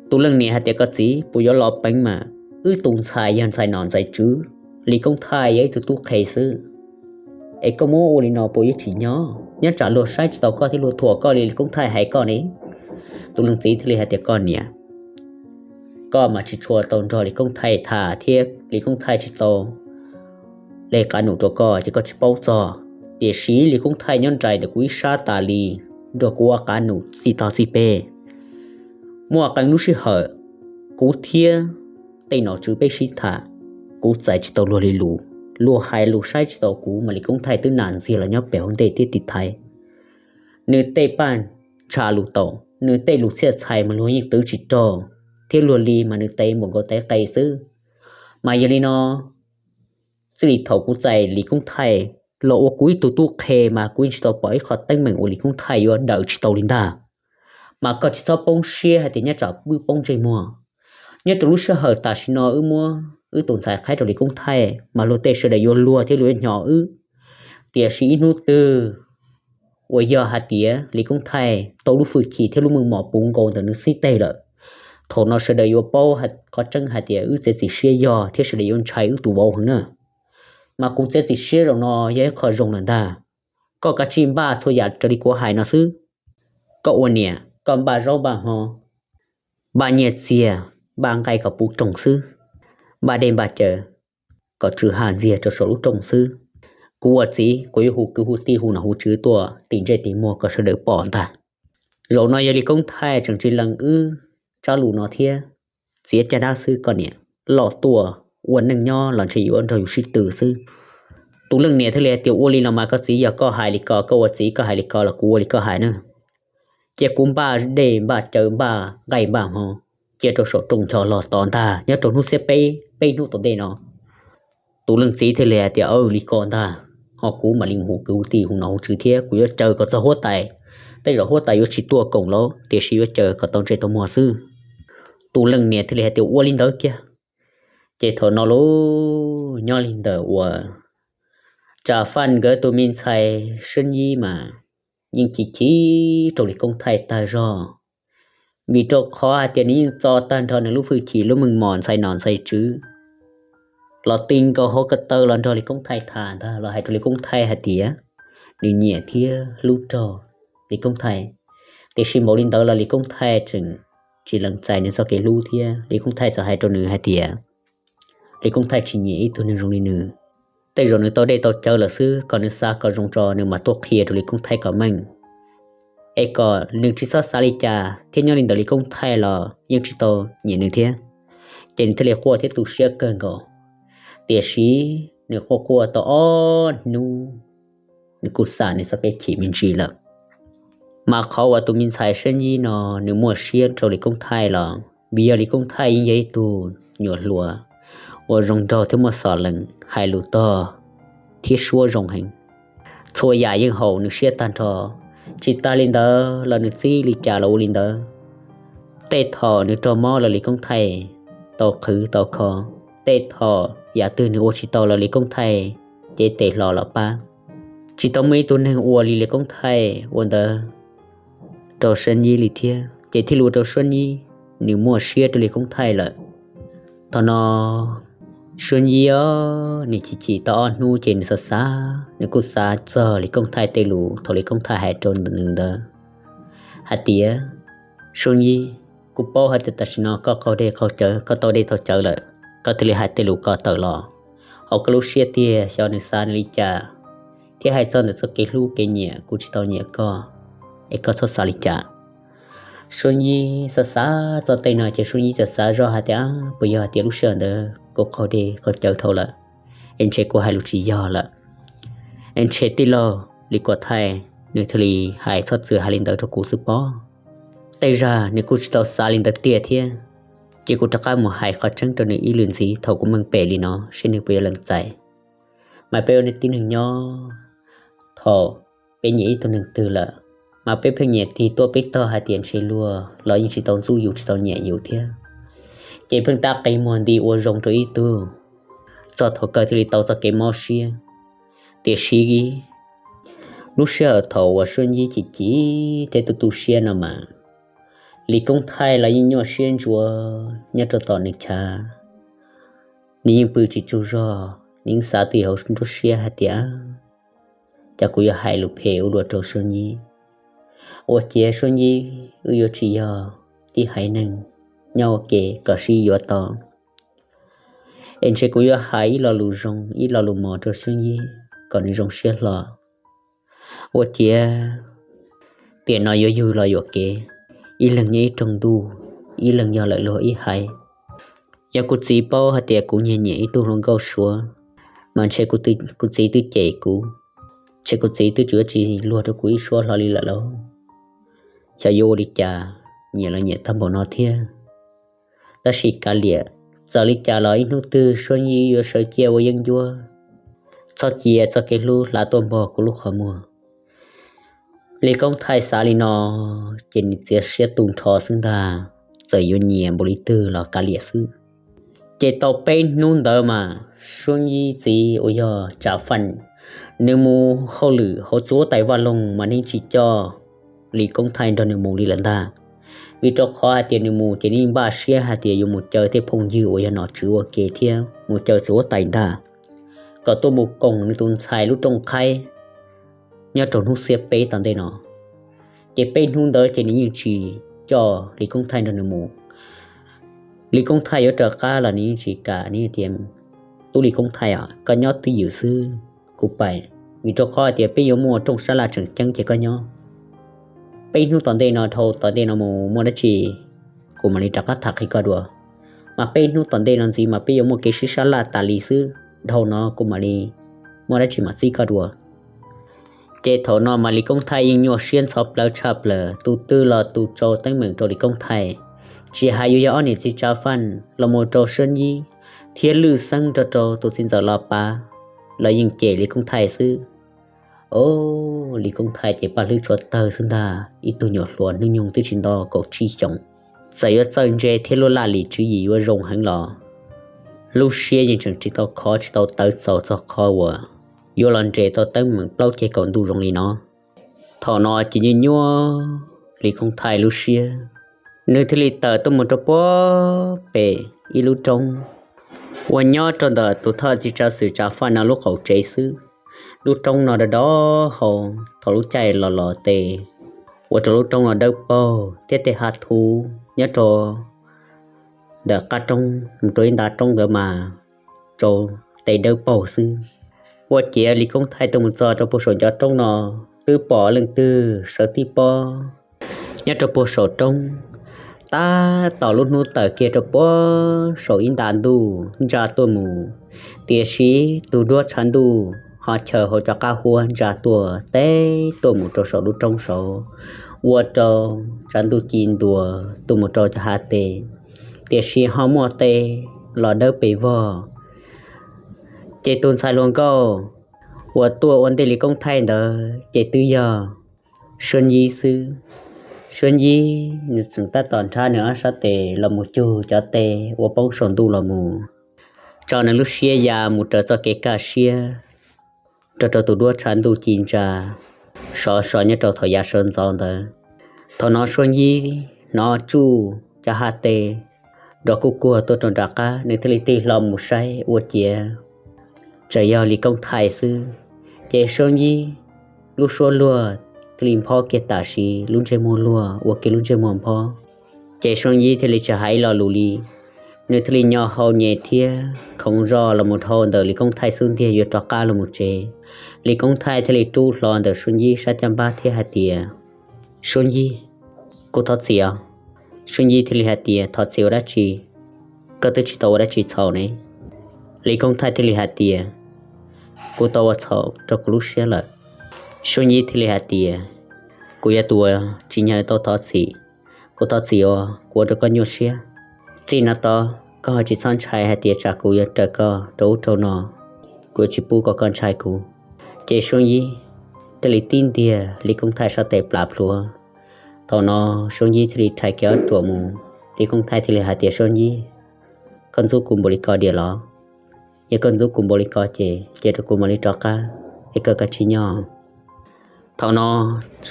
Tus leej niam hais tias, koj txiv, puas yuav los peev mas, wb tus ntxhais yog ntxhais nom ntxhais tswv, Lis Koob Thaij yog ib tug tub qhe xwb, es koj muab ua li no puas yuav tsim nyog? Nyob tsam luag saib tsis taus koj thiab luag thuam koj li Lis Koob Thaij hais koj ne. Tus leej txiv thiaj li hais tias, koj niam, koj mas tsis tshua tau nrog Lis Koob Thaij tham thiab Lis Koob Thaij tsis tau li qab num rau koj ces koj tsis paub txog. Tiam sis Lis Koob Thaij nyob nraim ntawm kuv ib sab tas li, nrog kuv ua qav num txij tog txij peg. Muaj qee lub sij hawm, kuv thiab tej nom tswv peb sib tham, kuv txais tsis tau luag li lus, luag hais lus saib tsis taus kuv mas Lis Koob Thaij twb nam ntxiag los nyob pem hauv ntej thiab tiv thaiv. Nws tej paj ntsha lus taum, nws tej lus txhiaj txhais mas luag yeej twv tsis raug, thiab luag li mas nws tev npaum nkaus tev qe xwb. Mas yog li no, txij li thaum kuv txais Lis Koob Thaij los ua kuv ib tug tub qhe mas kuv yeej tsis tau pom ib qho teeb meem uas Lis Koob Thaij yuav dawm tsis tau li ntag. Mas koj tsis txhob poob siab hais tias nyob tsam wb poob ntsej muag. Nyob rau lub sij hawm tam sim no wb muab wb tus ntxhais qhaib rau Lis Koob Thaij mas luag tej sawv daws yuav luag thiab luag yuav hnyo wb. Tiam sis ib hnub twg uas yog hais tias Lis Koob Thaij tau lub hwj chim thiab lub meej mom puv nkaus ntawm nws xib teg lawm, thaum no sawv daws yuav paub qhov tseeb hais tias wb txiav txim siab yog thiab sawv daws yuav ntshai wb tus vauv heev na. Mas kuv txiav txim siab zaum no yog ib qho zoo lawm ntag. Koj kav tsij npaj txhua yam raws li kuv hais no xwb. Koj ua niam koj npaj zaub npaj hmo, npaj nyiaj txiag, npaj nqaij kom puv rooj xwb, npaj dej npaj cawv kom tsw ha ntxiag rau saum lub rooj xwb. Kuv ua txiv kuv yuav hu kwv hu tij hu nom hu tswv tuaj tim ntsej tim muag kom sawv daws pom ntag. Zaum no yog Lis Koob Thaij tseem tsis lees wb tsab lus no thiab, txiav caj dab xwb koj niam, loj tuaj ua neej nyob los ntshe yuav nrog yus sib tw xwb. Tus leej niam thiaj li hais tias ua li los mas koj txiv, yog koj hais li ko, koj ua txiv koj hais li ko los kuv ua li koj hais na. Cia kuv npaj dej npaj cawv npaj nqaij npaj hmo cia rau saum rooj ncho los tod ntag, nyob rau hnub xiab peb, peb hnub tom ntej no. Tus leej txiv thiaj li hais tias, Aw, li ko ntag, ho kuv mam li mus hu kwv hu tij hu nom hu tswv thiab kuv yuav caw kom txog huab tais. Tej zaum huab tais yuav tsis tuaj koom lauj, tiam sis yuav caw kom tau ntsej tau muag xwb. Tus leej niam thiaj li hais tias ua li ntawd kiag. Ces thaum no lauj, nyob li ntawm uas Tsam Faj nkawd tus me ntxhais Seeb Yib mas yeej chim chim rau Lis Koob Thaij tag zog, vim rau qhov hais tias nws yeej txo tag nrho nws lub hwj chim lub meej mom ntxhais nom ntxhais tswv los ti nkaus hauv ko taw los nrog Lis Koob Thaij tham ntag, los hais rau Lis Koob Thaij hais tias nws nyiam thiab hlub raug Lis Koob Thaij. Tiam sis npaum li ntawd los Lis Koob Thaij tseem tsis lees txais nws txoj kev hlub thiab. Lis Koob Thaij txawm hais rau nws hais tias Lis Koob Thaij tsis nyiam ib tug neeg zoo li nws. Tej zaum nws tau dej tau cawv lawm xwb, kom nws xav kom zoo tso nws mam tuaj qhia rau Lis Koob Thaij kom meej, es kom nws tsis txhob xav li cas thiab. Nyob li ntawd Lis Koob Thaij los yeej tsis tau nyiam nws thiab, ces nws thiaj li quaj thiab tu siab kawg nkaus. Tiam sis nws quaj quaj tau ob hnub, nws kuj xam nws txoj kev chim me ntsis lawm. Mas qhov uas tus me ntxhais Seeb Yib no nws muaj siab rau Lis Koob Thaij los vim yog Lis Koob Thaij yeej yog ib tug nyuam hluas uas zoo nraug thiab muaj xov lees, hais lus tog thiab suab zoo heev. Txhua yam yeej haum nws siab tag nrho. Tsis tas li ntawd los nws txib li cas los ua li ntawd. Tej thaum nws raug mob los Lis Koob Thaij tau qhwv tau kho, tej thaum yam twg nws ua tsis tau los Lis Koob Thaij cev tes hlo los pab. Tsis tau muaj ib tug neeg ua li Lis Koob Thaij ua ntawd rau Seeb Yib li thiab, ces thiaj li ua rau Seeb Yib nws muaj siab rau Lis Koob Thaij lawm. Thaum no Seeb Yib nws chim chim tau ob hnub ces nws xav xav, nws kuj xav txog Lis Koob Thaij tej lus thaum Lis Koob Thaij hais rau nws ntawd hais tias, Seeb Yib, kuv paub hais tias tam sim no koj qaug dej qaug cawv, koj tau dej tau cawv lawm, koj thiaj li hais tej lus ko tawm los. Hauv koj lub siab tiag xyov nws xav nws li cas, thiab hais txog ntawm txoj kev hlub kev nyiam kuv tsis tau nyiam koj, es koj txhob xav li cas. Seeb Yib xav xav txog tej no ces Seeb Yib txawm xav zoj hais tias, Puas yog hais tias lub sij hawm ntawd kuv qaug dej qaug cawv dhau lawm, es ntshe kuv hais lus tsis yog lawm, es ntshe tij laug Lis Kuam Thaij nws thiaj li hais txhob txwm hais li ntawd rau kuv xwb pob. Tej zag nws kuj tsis tau xav li ntawd tiag thiab. Ces kuv rov qab mus hais qhov tseeb rau nws ib lwm ntxiv thaum kuv meej pem li no seb nws puas yuav lees txais. Mas peb ua neej tib neeg nyob, thaum peb nyiam ib tug neeg twg lawm, mas peb pheej nyiam tig tuaj peb tog hais tias ntshe luag los yeej tsis tau ntxub yus tsis tau nyiam yus thiab, ces pheej tab qi muag nti ua zoo rau ib tug, txog thaum kawg thiaj li tau txoj kev mob siab. Tiam sis lub sij hawm thaum uas Seeb Yib chim chim thiab tu tu siab no mas, Lis Koob Thaij los yeej nyuaj siab ntsuav nyob rau tom nws chav. Nws yeej pw tsis tsaug zog, nws yeej xav twj ywm hauv nruab siab hais tias, Cas kuv yuav hais lus phem ua luaj rau Seeb Yib? Ua ciav Seeb Yib wb yuav tsis yog tib haiv neeg nyob ua ke kom sib yuav tau. Es ntshe kuv yuav hais ib lo lus zoo ib lo lus mos rau Seeb Yib kom nws zoo siab hlo. Ua ciav tiam no yuav yug los yuam kev, ib leeg nyob ib rooj ntuj, ib leeg yog lawm luag ib haiv. Yog kuv txiv paub hais tias kuv nyiag nyiam ib tug hluas nkauj Suav, mas ntshe kuv txiv twb cem kuv, ntshe kuv txiv twb tsis yuav tsis luag rau kuv ib suab hlo li lawm lauj. Xyov yuav ua li cas, nyiam los nyiam tag npaum no thiab. Tab sis kav liam, txawm li cas los ib hnub twg Suab Yib yuav sawv ciaj ua yeeb ncuab, txhob cia txoj kev hlub hla tuaj npog kuv lub qhov muag. Lis Koob Thaij xav li no, ces nws txiav siab tu nrho xwb ntag. Txawm yuav nyiam npaum li twg los kav liam xwb. Ces tau peb hnub ntawd mas Suab Yib txiv uas yog Tsav Faj, nws mus hauj lwm hauv txuas tais vaj loog mas nws tsis coj Lis Koob Thaij nrog nws mus li lawm ntag. Vim rau qhov hais tias nws mus ces nws npaj siab hais tias yuav mus caw tej phooj ywg uas yog nom tswv ua ke thiab mus caw txuas tais ntag, kom tuaj mus koom nws tus ntxhais lub rooj qhaib nyob rau hnub xiab peb tom ntej no. Ces peb hnub ntawd ces nws yeej tsis coj Lis Koob Thaij nrog nws mus. Lis Koob Thaij yuav raws qab los nws yeej tsis kam, nws tias, Tub Lis Koob Thaij, koj nyob twj ywm xwb, kuv pais. Vim rau qhov hais tias peb yuav muaj rooj sab laj tseem ceeb ces koj nyob. Peb hnub tom ntej no dhau tom ntej no mus muaj dab tsi kuv mam li rov qab tham qhia koj dua. Mas peb hnub tom ntej no ntxiv mas peb yuav muaj kev sib sab laj tas li xwb, dhau no kuv mam li muaj dab tsi mam txib koj dua. Ces thaum no mas Lis Koob Thaij yeej nyuaj siab ntxhov plawv tshaj plaws, tus twg los tus tso teeb meem rau Lis Koob Thaij. Tsis hais yuav yog ob niam txiv Tsav Faj los mus rau Suab Yib thiab Lwj Xeeb nrog rau tus txiv ntxawm Los Pav los yeej cem Lis Koob Thaij xwb. Os, Lis Koob Thaij ces paj hlwb tshuav tawg xwb ntag, ib tug nyuam hluas hnub nyoog twb tsis nto kaum tsib xyoos. Txawm yuav txawj ntse thiab luaj laj lim tswv yim yuav zoo heev los lub siab yeej tseem tsis tau khov tsis tau tawv txaus txog qhov uas yuav los nres tau teeb meem plaub ceg kaum ntuj zoo li no. Thaum no ces nyuaj nyuaj Lis Koob Thaij lub siab, nws thiaj li tawm tuaj mus rau puag pem ib lub roob uas nyob rau ntawm tus thawj txiv tsav xwm Tsav Faj no lub qaum tsev xwb. Lub roob no do do hau, thaum lub caij los los tes ua rau lub roob no dawb paug thiab tej hav thuv nyob rau ntawm qab roob mus rau ib nta roob ntawd mas rau tes dawb paug xwb. Ua ciav Lis Koob Thaij tuaj mus txog rau puag saum ncov roob no, twb pom leej twg sawv tib pob nyob rau puag saum roob. Tab tom lub hnub tawm kiag rau puag saum ib nta ntuj ntsa tuaj mus, tiam sis tus duab tshav ntuj ho chaws hauv cov qab huab ntsa tuaj teb tuaj mus rau saum lub roob saud, ua rau tshav ntuj ci ntuas tuaj mus rau cov hav tes, tiam sis ho muaj tej los dawb pes vog. Ces tus ntxhais hluas nkauj uas tuaj ua ntej Lis Koob Thaij ntawd ces twb yog Suab Yib xwb. Suab Yib nws tseem tab tom nrhab nws ob sab tes los mus cug cov tes uas poob saum ntuj los mus, tso nws lub siab ya mus raws txoj kev kaj siab rau rau tus duab tshav ntuj ci ntsa sov so nyob rau thaum yav sawv ntxov ntawd. Thaum no Suab Yib hnov tsuj cov hav tes nrov kuj kuag tuaj rau nram qab, nws thiaj li tig hlo mus saib ua ciav tseem yog Lis Koob Thaij xwb. Ces Suab Yib lub suab luag thiaj li nphob kiag tam sim, lub ntsej muag luag ua kiag lub ntsej muag nphob. Ces Suab Yib thiaj li tsis hais ib lo lus li, nws thiaj li nyo hau nyem thiab khoov zog los mus dhau ntawm Lis Koob Thaij xub ntiag yuav rov qab los mus tsev. Lis Koob Thaij thiaj li rub hlo ntawm Suab Yib sab caj npab thiab hais tias, Suab Yib, kuv thov txim os. Suab Yib thiaj li hais tias, Thov txim ua dab tsi? Koj twb tsis tau ua dab tsi txhaum ne. Lis Koob Thaij thiaj li hais tias, Kuv tau ua txhaum rau kuv lub siab lawm. Suab Yib thiaj li hais tias, Kuv yog tus uas tsis nyiam tau thov txim. Kuv thov txim uas kuv ua rau koj nyuaj siab. Txij no tod koj ho tsis txhob ntshai hais tias tsam kuv yuav raws koj rau ub rau no, kuv yuav tsis pub kom koj ntshai kuv. Ces Suab Yib thiaj li tib ntiag Lis Koob Thaij sab tes plas plhuav. Thaum no Suab Yib thiaj li rhais kiag ob ruam mus. Lis Koob Thaij thiaj li hais tias, Suab Yib, koj ntxub kuv npaum li ko diam los? Yog koj ntxub kuv npaum li ko ces cia rau kuv mam li rov qab, es koj kav tsij nyob. Thaum no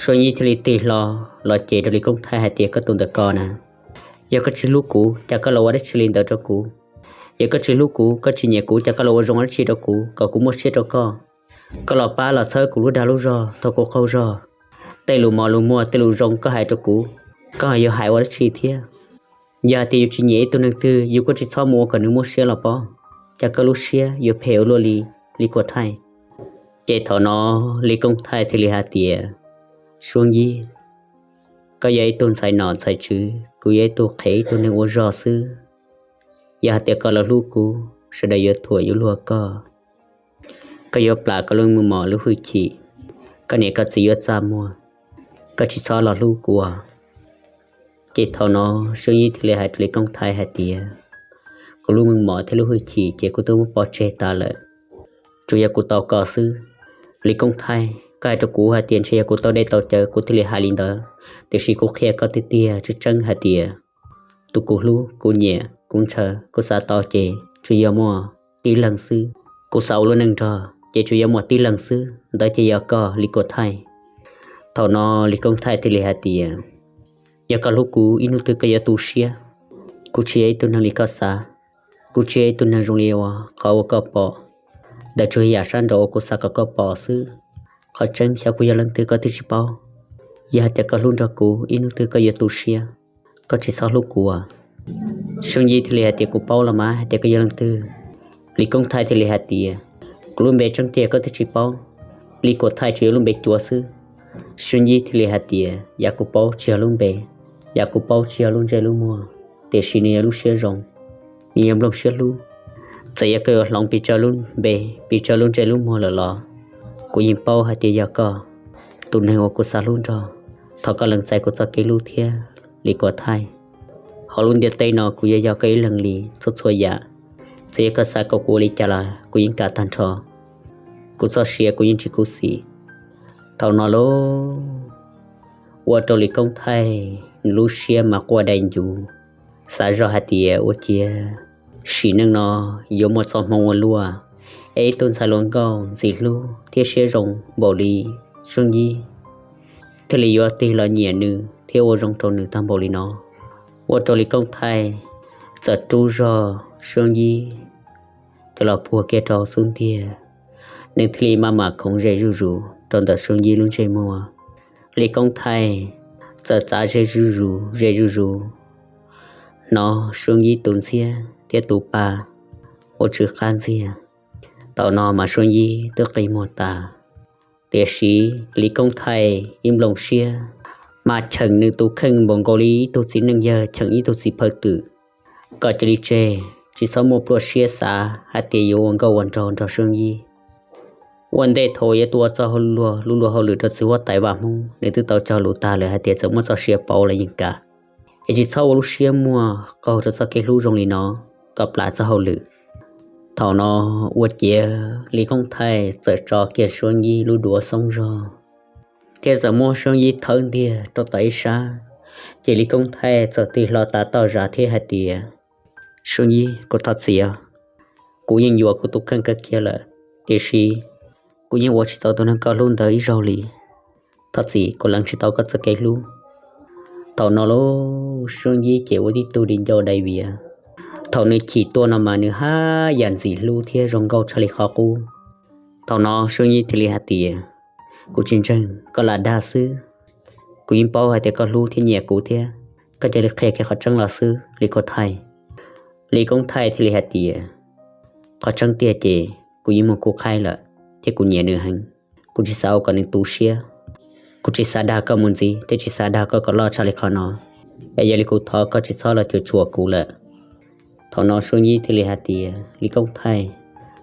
Suab Yib thiaj li tig hlo los ces rau Lis Koob Thaij hais tias, Koj tus ntawm ko na, yog koj tsis hlub kuv cas koj los ua dab tsi li ntawd rau kuv? Yog koj tsis hlub kuv, koj tsis nyiam kuv cas koj los ua zoo dab tsi rau kuv kom kuv muaj siab rau koj? Koj los pab los txhawb kuv lub dag lub zog thaum kuv qaug zog. Tej lus mos lus muag tej lus zoo koj hais rau kuv, koj yuav hais ua dab tsi thiab? Yog hais tias yus tsis nyiam ib tug neeg twg yus kuj tsis txhob mus ua kom nws muaj siab los pob, cas koj lub siab yuav phem ua luaj li, Lis Koob Thaij. Ces thaum no Lis Koob Thaij thiaj li hais tias, Suab Yib, koj yog ib tug ntxhais nom ntxhais tswv, kuv yog ib tug qhev ib tug neeg ua zog xwb. Yog hais tias koj los hlub kuv, sawv daws yuav thuam yuav luag koj. Koj yuav plam koj lub meej mom lub hwj chim, koj niam koj txiv yuav txaj muag. Koj tsis txhob los hlub kuv. Ces thaum no Suab Yib thiaj li hais rau Lis Koob Thaij hais tias, Kuv lub meej mom thiab lub hwj chim ces kuv twb muab pov tseg tas lawm, tsuas yog kuv tau koj xwb. Lis Koob Thaij, koj hais rau kuv hais tias ntshe yog kuv tau dej tau cawv kuv thiaj li hais li ntawd, tiam sis kuv qhia koj tiag tiag tseeb tseeb hais tias tus kuv hlub, kuv nyiam, kuv ntshaw, kuv xav tau ces tsuas yog muaj tib leeg xwb. Kuv xav ua lub neej nrog ces tsuas yog muaj tib leeg xwb, ntawd ces yog koj, Lis Koob Thaij. Thaum no Lis Koob Thaij thiaj li hais tias, Yog koj hlub kuv, ib hnub twg koj yuav tu siab. Kuv tsis yog ib tug neeg li koj xav, kuv tsis yog ib tug neeg zoo li uas qhov uas koj pom. Ntawd tsuas yog yam sab nraud uas kuv xav kom koj pom xwb. Qhov tseeb xyov kuv yog leej twg koj twb tsis paub. Yog hais tias koj hlub nrog kuv, ib hnub twg koj yuav tu siab. Koj tsis txhob hlub kuv. Suab Yib thiaj li hais tias, Kuv paub los mas hais tias koj yog leej twg. Lis Koob Thaij thiaj li hais tias, Kuv lub npe tseeb tiag koj twb tsis paub. Lis Koob Thaij tsuas yog lub npe cuav xwb. Suab Yib thiaj li hais tias, Yam kuv paub tsis yog lub npe, yam kuv paub tsis yog lub ntsej lub muag, tiam sis nws yog lub siab zoo, nws yog nplooj siab hlub. Txawm yog koj yuav hloov pes tsawg lub npe, pes tsawg lub ntsej lub muag lawm los kuv yeej paub hais tias yog koj, tus neeg uas kuv xav hlub nrog. Thov koj lees txais kuv txoj kev hlub thiab, Lis Koob Thaij. Hauv lub ntiaj teb no kuv yuav yog koj ib leeg li txhua txhua yam. Txawm yog koj xav kom kuv ua li cas los kuv yeej kam tag nrho. Kuv txoj sia kuv yeej tsis khuv xim. Thaum no lauj, ua rau Lis Koob Thaij nws lub siab mas quaj dai ncuv, xav zoj hais tias ua ciav sim neej no yuav muaj txoj hmoo ua luaj, es ib tug ntxhais hluas nkauj ntxim hlub thiab siab zoo npaum li Suab Yib thiaj li yuav tig los nyiam nws thiab ua zoo rau nws tag npaum li no. Ua rau Lis Koob Thaij txawm rub zog Suab Yib coj los puag kiag rau xub ntiag, nws thiaj li maj mam khoov ze zuj zus rau ntawm Suab Yib lub ntsej muag. Lis Koob Thaij txawm txav ze zuj zus ze zuj zus, hnov Suab Yib tus ntxhiab thiab tus pa ua tsw qab ntxiag. Thaum no mas Suab Yib twb qi muag tas, tiam sis Lis Koob Thaij ib nplooj siab mas cheem nws tus kheej npaum nkaus li ib tug txiv neej yawg cheem ib tug txiv phawj twm, kom cia li tseg, tsis txhob muaj plua siab xav hais tias yuav ua nkauj ua nraug nrog Suab Yib. Ua ntej thaum yuav tuaj ua txoj lub luag hauj lwm rau txiv huab tais Vaj Hmoob, nws twb tau cog lus tag lawm hais tias txawm muab txoj sia pauv los yeej kam, es tsis txhob ua lub siab muag qaug rau txoj kev hlub zoo li no kom plam txoj hauj lwm. Thaum no ua ciav Lis Koob Thaij txawm tso kiag Suab Yib lub duav xoob zog, thiab txawm muab Suab Yib thawb ntiag rau tom ib sab. Ces Lis Koob Thaij txawm tig hlo tav toj zam thiab hais tias, Suab Yib, kuv thov txim os. Kuv yeej yuam kuv tus kheej kawg kiag lawm, tiam sis kuv yeej ua tsis tau tus neeg koj hlub ntawd ib zaug li. Thov txim, kuv lees tsis tau koj txoj kev hlub. Thaum no lauj, Suab Yib ces ua tib tug di ncauj dai viav. Thaum nws chim tuaj no mas nws haj yam ntxim hlub thiab zoo nkauj tshaj li qhov qub. Thaum no Suab Yib thiaj li hais tias, Kuv tsis ntseeg, koj lam dag xwb. Kuv yeej paub hais tias koj hlub thiab nyiam kuv thiab, koj cia li qhia kiag qhov tseeb los xwb, Lis Koob Thaij. Lis Koob Thaij thiaj li hais tias, Qhov tseeb tiag ces kuv yeej muaj khub qhaib lawm, thiab kuv nyiam nws heev. Kuv tsis xav ua kom nws tu siab. Kuv tsis xav dag koj mus ntxiv thiab tsis xav dag koj kom loj tshaj li qhov no, es yog li kuv thov koj tsis txhob los cuam tshuam kuv lawm. Thaum no Suab Yib thiaj li hais tias, Lis Koob Thaij,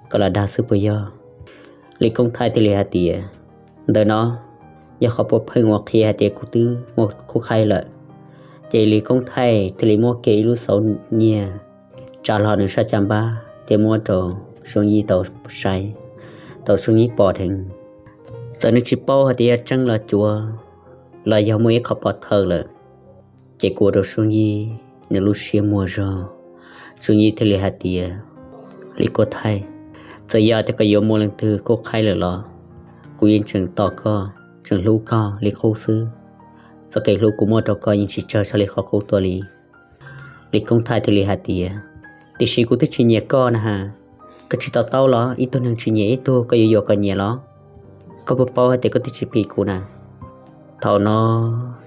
koj lam dag xwb puas yog? Lis Koob Thaij thiaj li hais tias, Ntawm no yog qhov puav pheej uas qhia hais tias kuv twb muaj khub qhaib lawm. Ces Lis Koob Thaij thiaj li muab kiag ib lub xauv nyiag tsa hlo nws sab caj npab thiab muab rau Suab Yib tau saib, tau Suab Yib pom dheev. Txawm nws tsis paub hais tias yog tseeb los cuav, los yog muaj ib qho pov thawj lawm, ces kuj ua rau Suab Yib nws lub siab muag zog. Suab Yib thiaj li hais tias, Lis Koob Thaij, txawm yog tias koj yuav muaj leej twg khub qhaib lawm los kuv yeej tseem tos koj, tseem hlub koj li qub xwb. Txoj kev hlub kuv muab rau koj yeej tsis tsawg tshaj li qhov qub tuaj li. Lis Koob Thaij thiaj li hais tias, Tiam sis kuv twb tsis nyiam koj na has. Koj tsis to taub los? Ib tug neeg tsis nyiam ib tug koj yuav yuam kom nyiam los? Koj puas paub hais tias koj twb tsis phim kuv na? Thaum no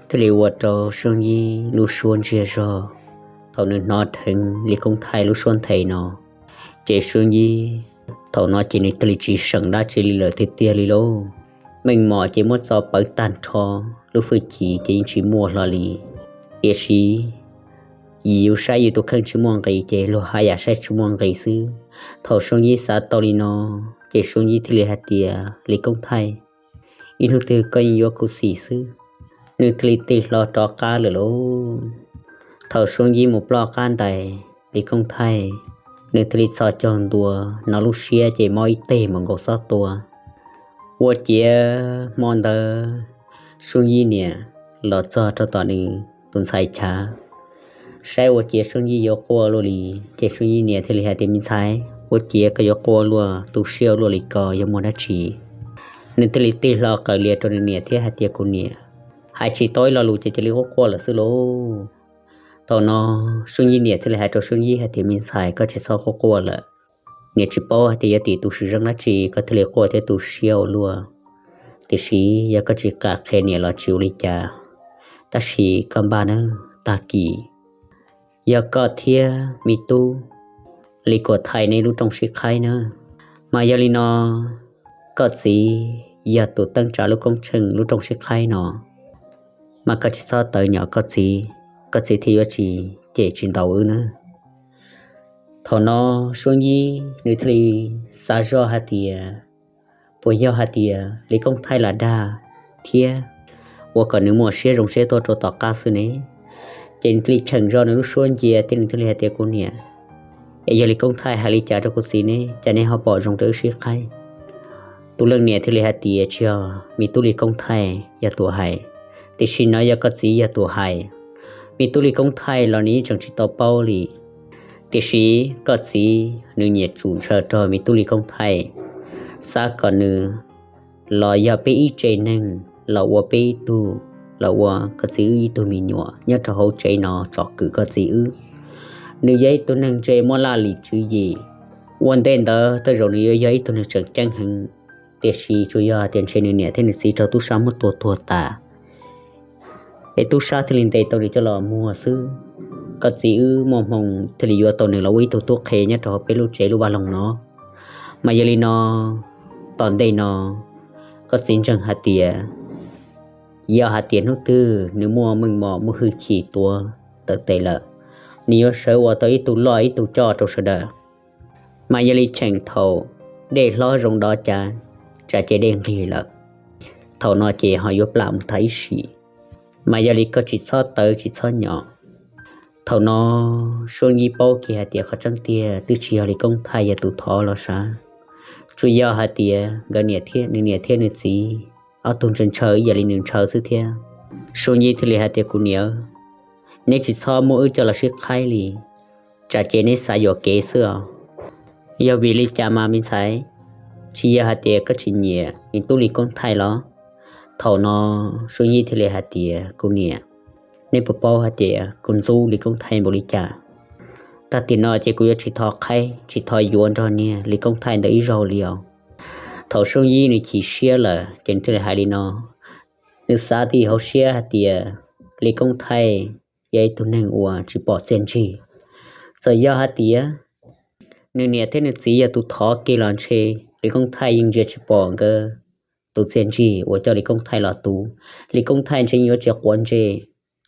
thiaj li ua rau Suab Yib lub suab ntsiag zog. Thaum nws hnov dheev Lis Koob Thaij lub suab nthe no, ces Suab Yib Thaum no ces nws thiaj li tsis seem dab tsi li lawm tiag tiag li lauj. Meej mom ces muab txo pawv tag nrho, lub hwj chim ces yeej tsis muaj hlo li. Tiam sis yus saib yus tus kheej tsis muaj nqis ces luag haj yam saib tsis muaj nqis xwb. Thaum Soo Yij xav tau li no, ces Soo Yij thiaj li hais tias, Lis Koob Thaij, ib hnub twg koj yeej yuav khuv xim xwb. Nws thiaj li tig hlo rov qab lawm lauj. Thaum Soo Yij mus ploj qab ntais, Lis Koob Thaij nws thiaj li txhos caug ntua, hnov lub siab ces mob ib teg mus nkaus xob tua. Ua ciav hmo ntawd Soo Yij niam los txog rau tom nws tus ntxhais chav, saib ua ciav Soo Yij yuav quaj luaj li. Ces Soo Yij niam thiaj li hais tias, Me ntxhais, ua ciav koj yuav quaj luaj, tu siab ua luaj li ko yog muaj dab tsi? Nws thiaj li tig hlo qawm lias rau nws niam thiab hais tias, Kuv niam, hais tsis tau ib lo lus ces cia li quaj quaj lawm xwb lauj. Thaum no Soo Yij niam thiaj li hais rau Soo Yij hais tias, Me ntxhais, koj tsis txhob quaj quaj lawm. Niam tsis paub hais tias yog tim tus sim zoo dab tsi koj thiaj li quaj thiab tu siab ua luaj. Tiam sis yog koj tsis kam qhia niam los tsis ua li cas, tab sis koj npaj nawb, tag kis yog koj thiab me tub Lis Kuam Thaij neb lub rooj sib qhaib na. Mas yog li no, koj txiv yog tus teeb tsa lub koob tsheej lub rooj sib qhaib no, mas koj tsis txhob tawv nyom koj txiv, koj txiv thiaj yuav tsis cem tsis ntaus wb na. Thaum no Soo Yij nws thiaj li xav zoj hais tias, puas yog hais tias Lis Koob Thaij lam dag thiab ua kom nws muaj siab zoo siab tuaj rau tom qab xwb ne? Ces nws thiaj li cheem zoj nws lub suab ncia thiab nws thiaj li hais tias, Kuv niam, es yog Lis Koob Thaij hais li cas rau kuv txiv ne, cas neb ho pom zoo rau wb sib qhaib? Tus leej niam thiaj li hais tias, Tsis yog, me tub Lis Koob Thaij yog tus hais, tiam sis no yog koj txiv yog tus hais. Me tub Lis Koob Thaij los nws yeej tseem tsis tau paub li, tiam sis koj txiv nws nyiam tsum ntshaw rau me tub Lis Koob Thaij, xav kom nws los yog peb ib tsev neeg, los ua peb ib tug, los ua koj txiv wb ib tug me nyuam nyob rau hauv tsev no tsom kwm koj txiv wb. Nws yog ib tug neeg ntse muaj laj lim tswv yim, ua ntej ntawd tej zaum nws yuav yog ib tug neeg tseem ceeb heev, tiam sis tsuas yog tias ntshe nws niam thiab nws txiv raug tub sab muab tua tuag tas, es tub sab thiaj li ntes tau nws coj los muag xwb. Koj txiv wb muaj hmoo thiaj li yuav tau nws los ua ib tug tub qhe nyob rau hauv peb lub tsev lub vaj loog no. Mas yog li no, tom ntej no koj txiv ntseeg hais tias, yog hais tias hnub twg nws muaj meej mom muaj hwj chim tuav tawm tes lawm, nws yuav sawv ua tau ib tug loj ib tug coj rau sawv daws. Mas yog li cheem thaum dej hlob zoo dov cav, tsam ces dej nqig lawm, thaum no ces ho yuav plam mus tag ib sim. Mas yog li koj tsis txhob tawv tsis txhob nyom. Thaum no Soo Yij paub kiag hais tias qhov tseeb tiag twb tsis yog Lis Koob Thaij yog tus thov los sav, tsuas yog hais tias nkawd niam thiab nws niam thiab nws txiv ob tug ntshaw ntshaw ib yam li nws ntshaw xwb thiab. Soo Yij thiaj li hais tias, Kuv niam, neb tsis txhob muab wb coj los sib qhaib li, tsam ces neb xav yuam kev xwb os. Yog vim li cas mas me ntxhais, tsis yog hais tias koj tsis nyiam me tub Lis Koob Thaij los? Thaum no Soo Yij thiaj li hais tias, Kuv niam, neb puas paub hais tias kuv ntxub Lis Koob Thaij npaum li cas? Tag kis no ces kuv yuav tsis thov qhaib tsis thov yuav nrog niag Lis Koob Thaij ntawd ib zaug li os. Thaum Soo Yij nws chim siab lawm ces nws thiaj li hais li no. Nws xav tib hauv siab hais tias Lis Koob Thaij yog ib tug neeg uas tsis pom txiaj ntsig. Txawm yog hais tias nws niam thiab nws txiv yog tus thov kiag los ntshe Lis Koob Thaij yeej ntsia tsis pom nkawd tus txiaj ntsig uas coj Lis Koob Thaij los tu. Lis Koob Thaij ntshe yuav tsis quav ntsej,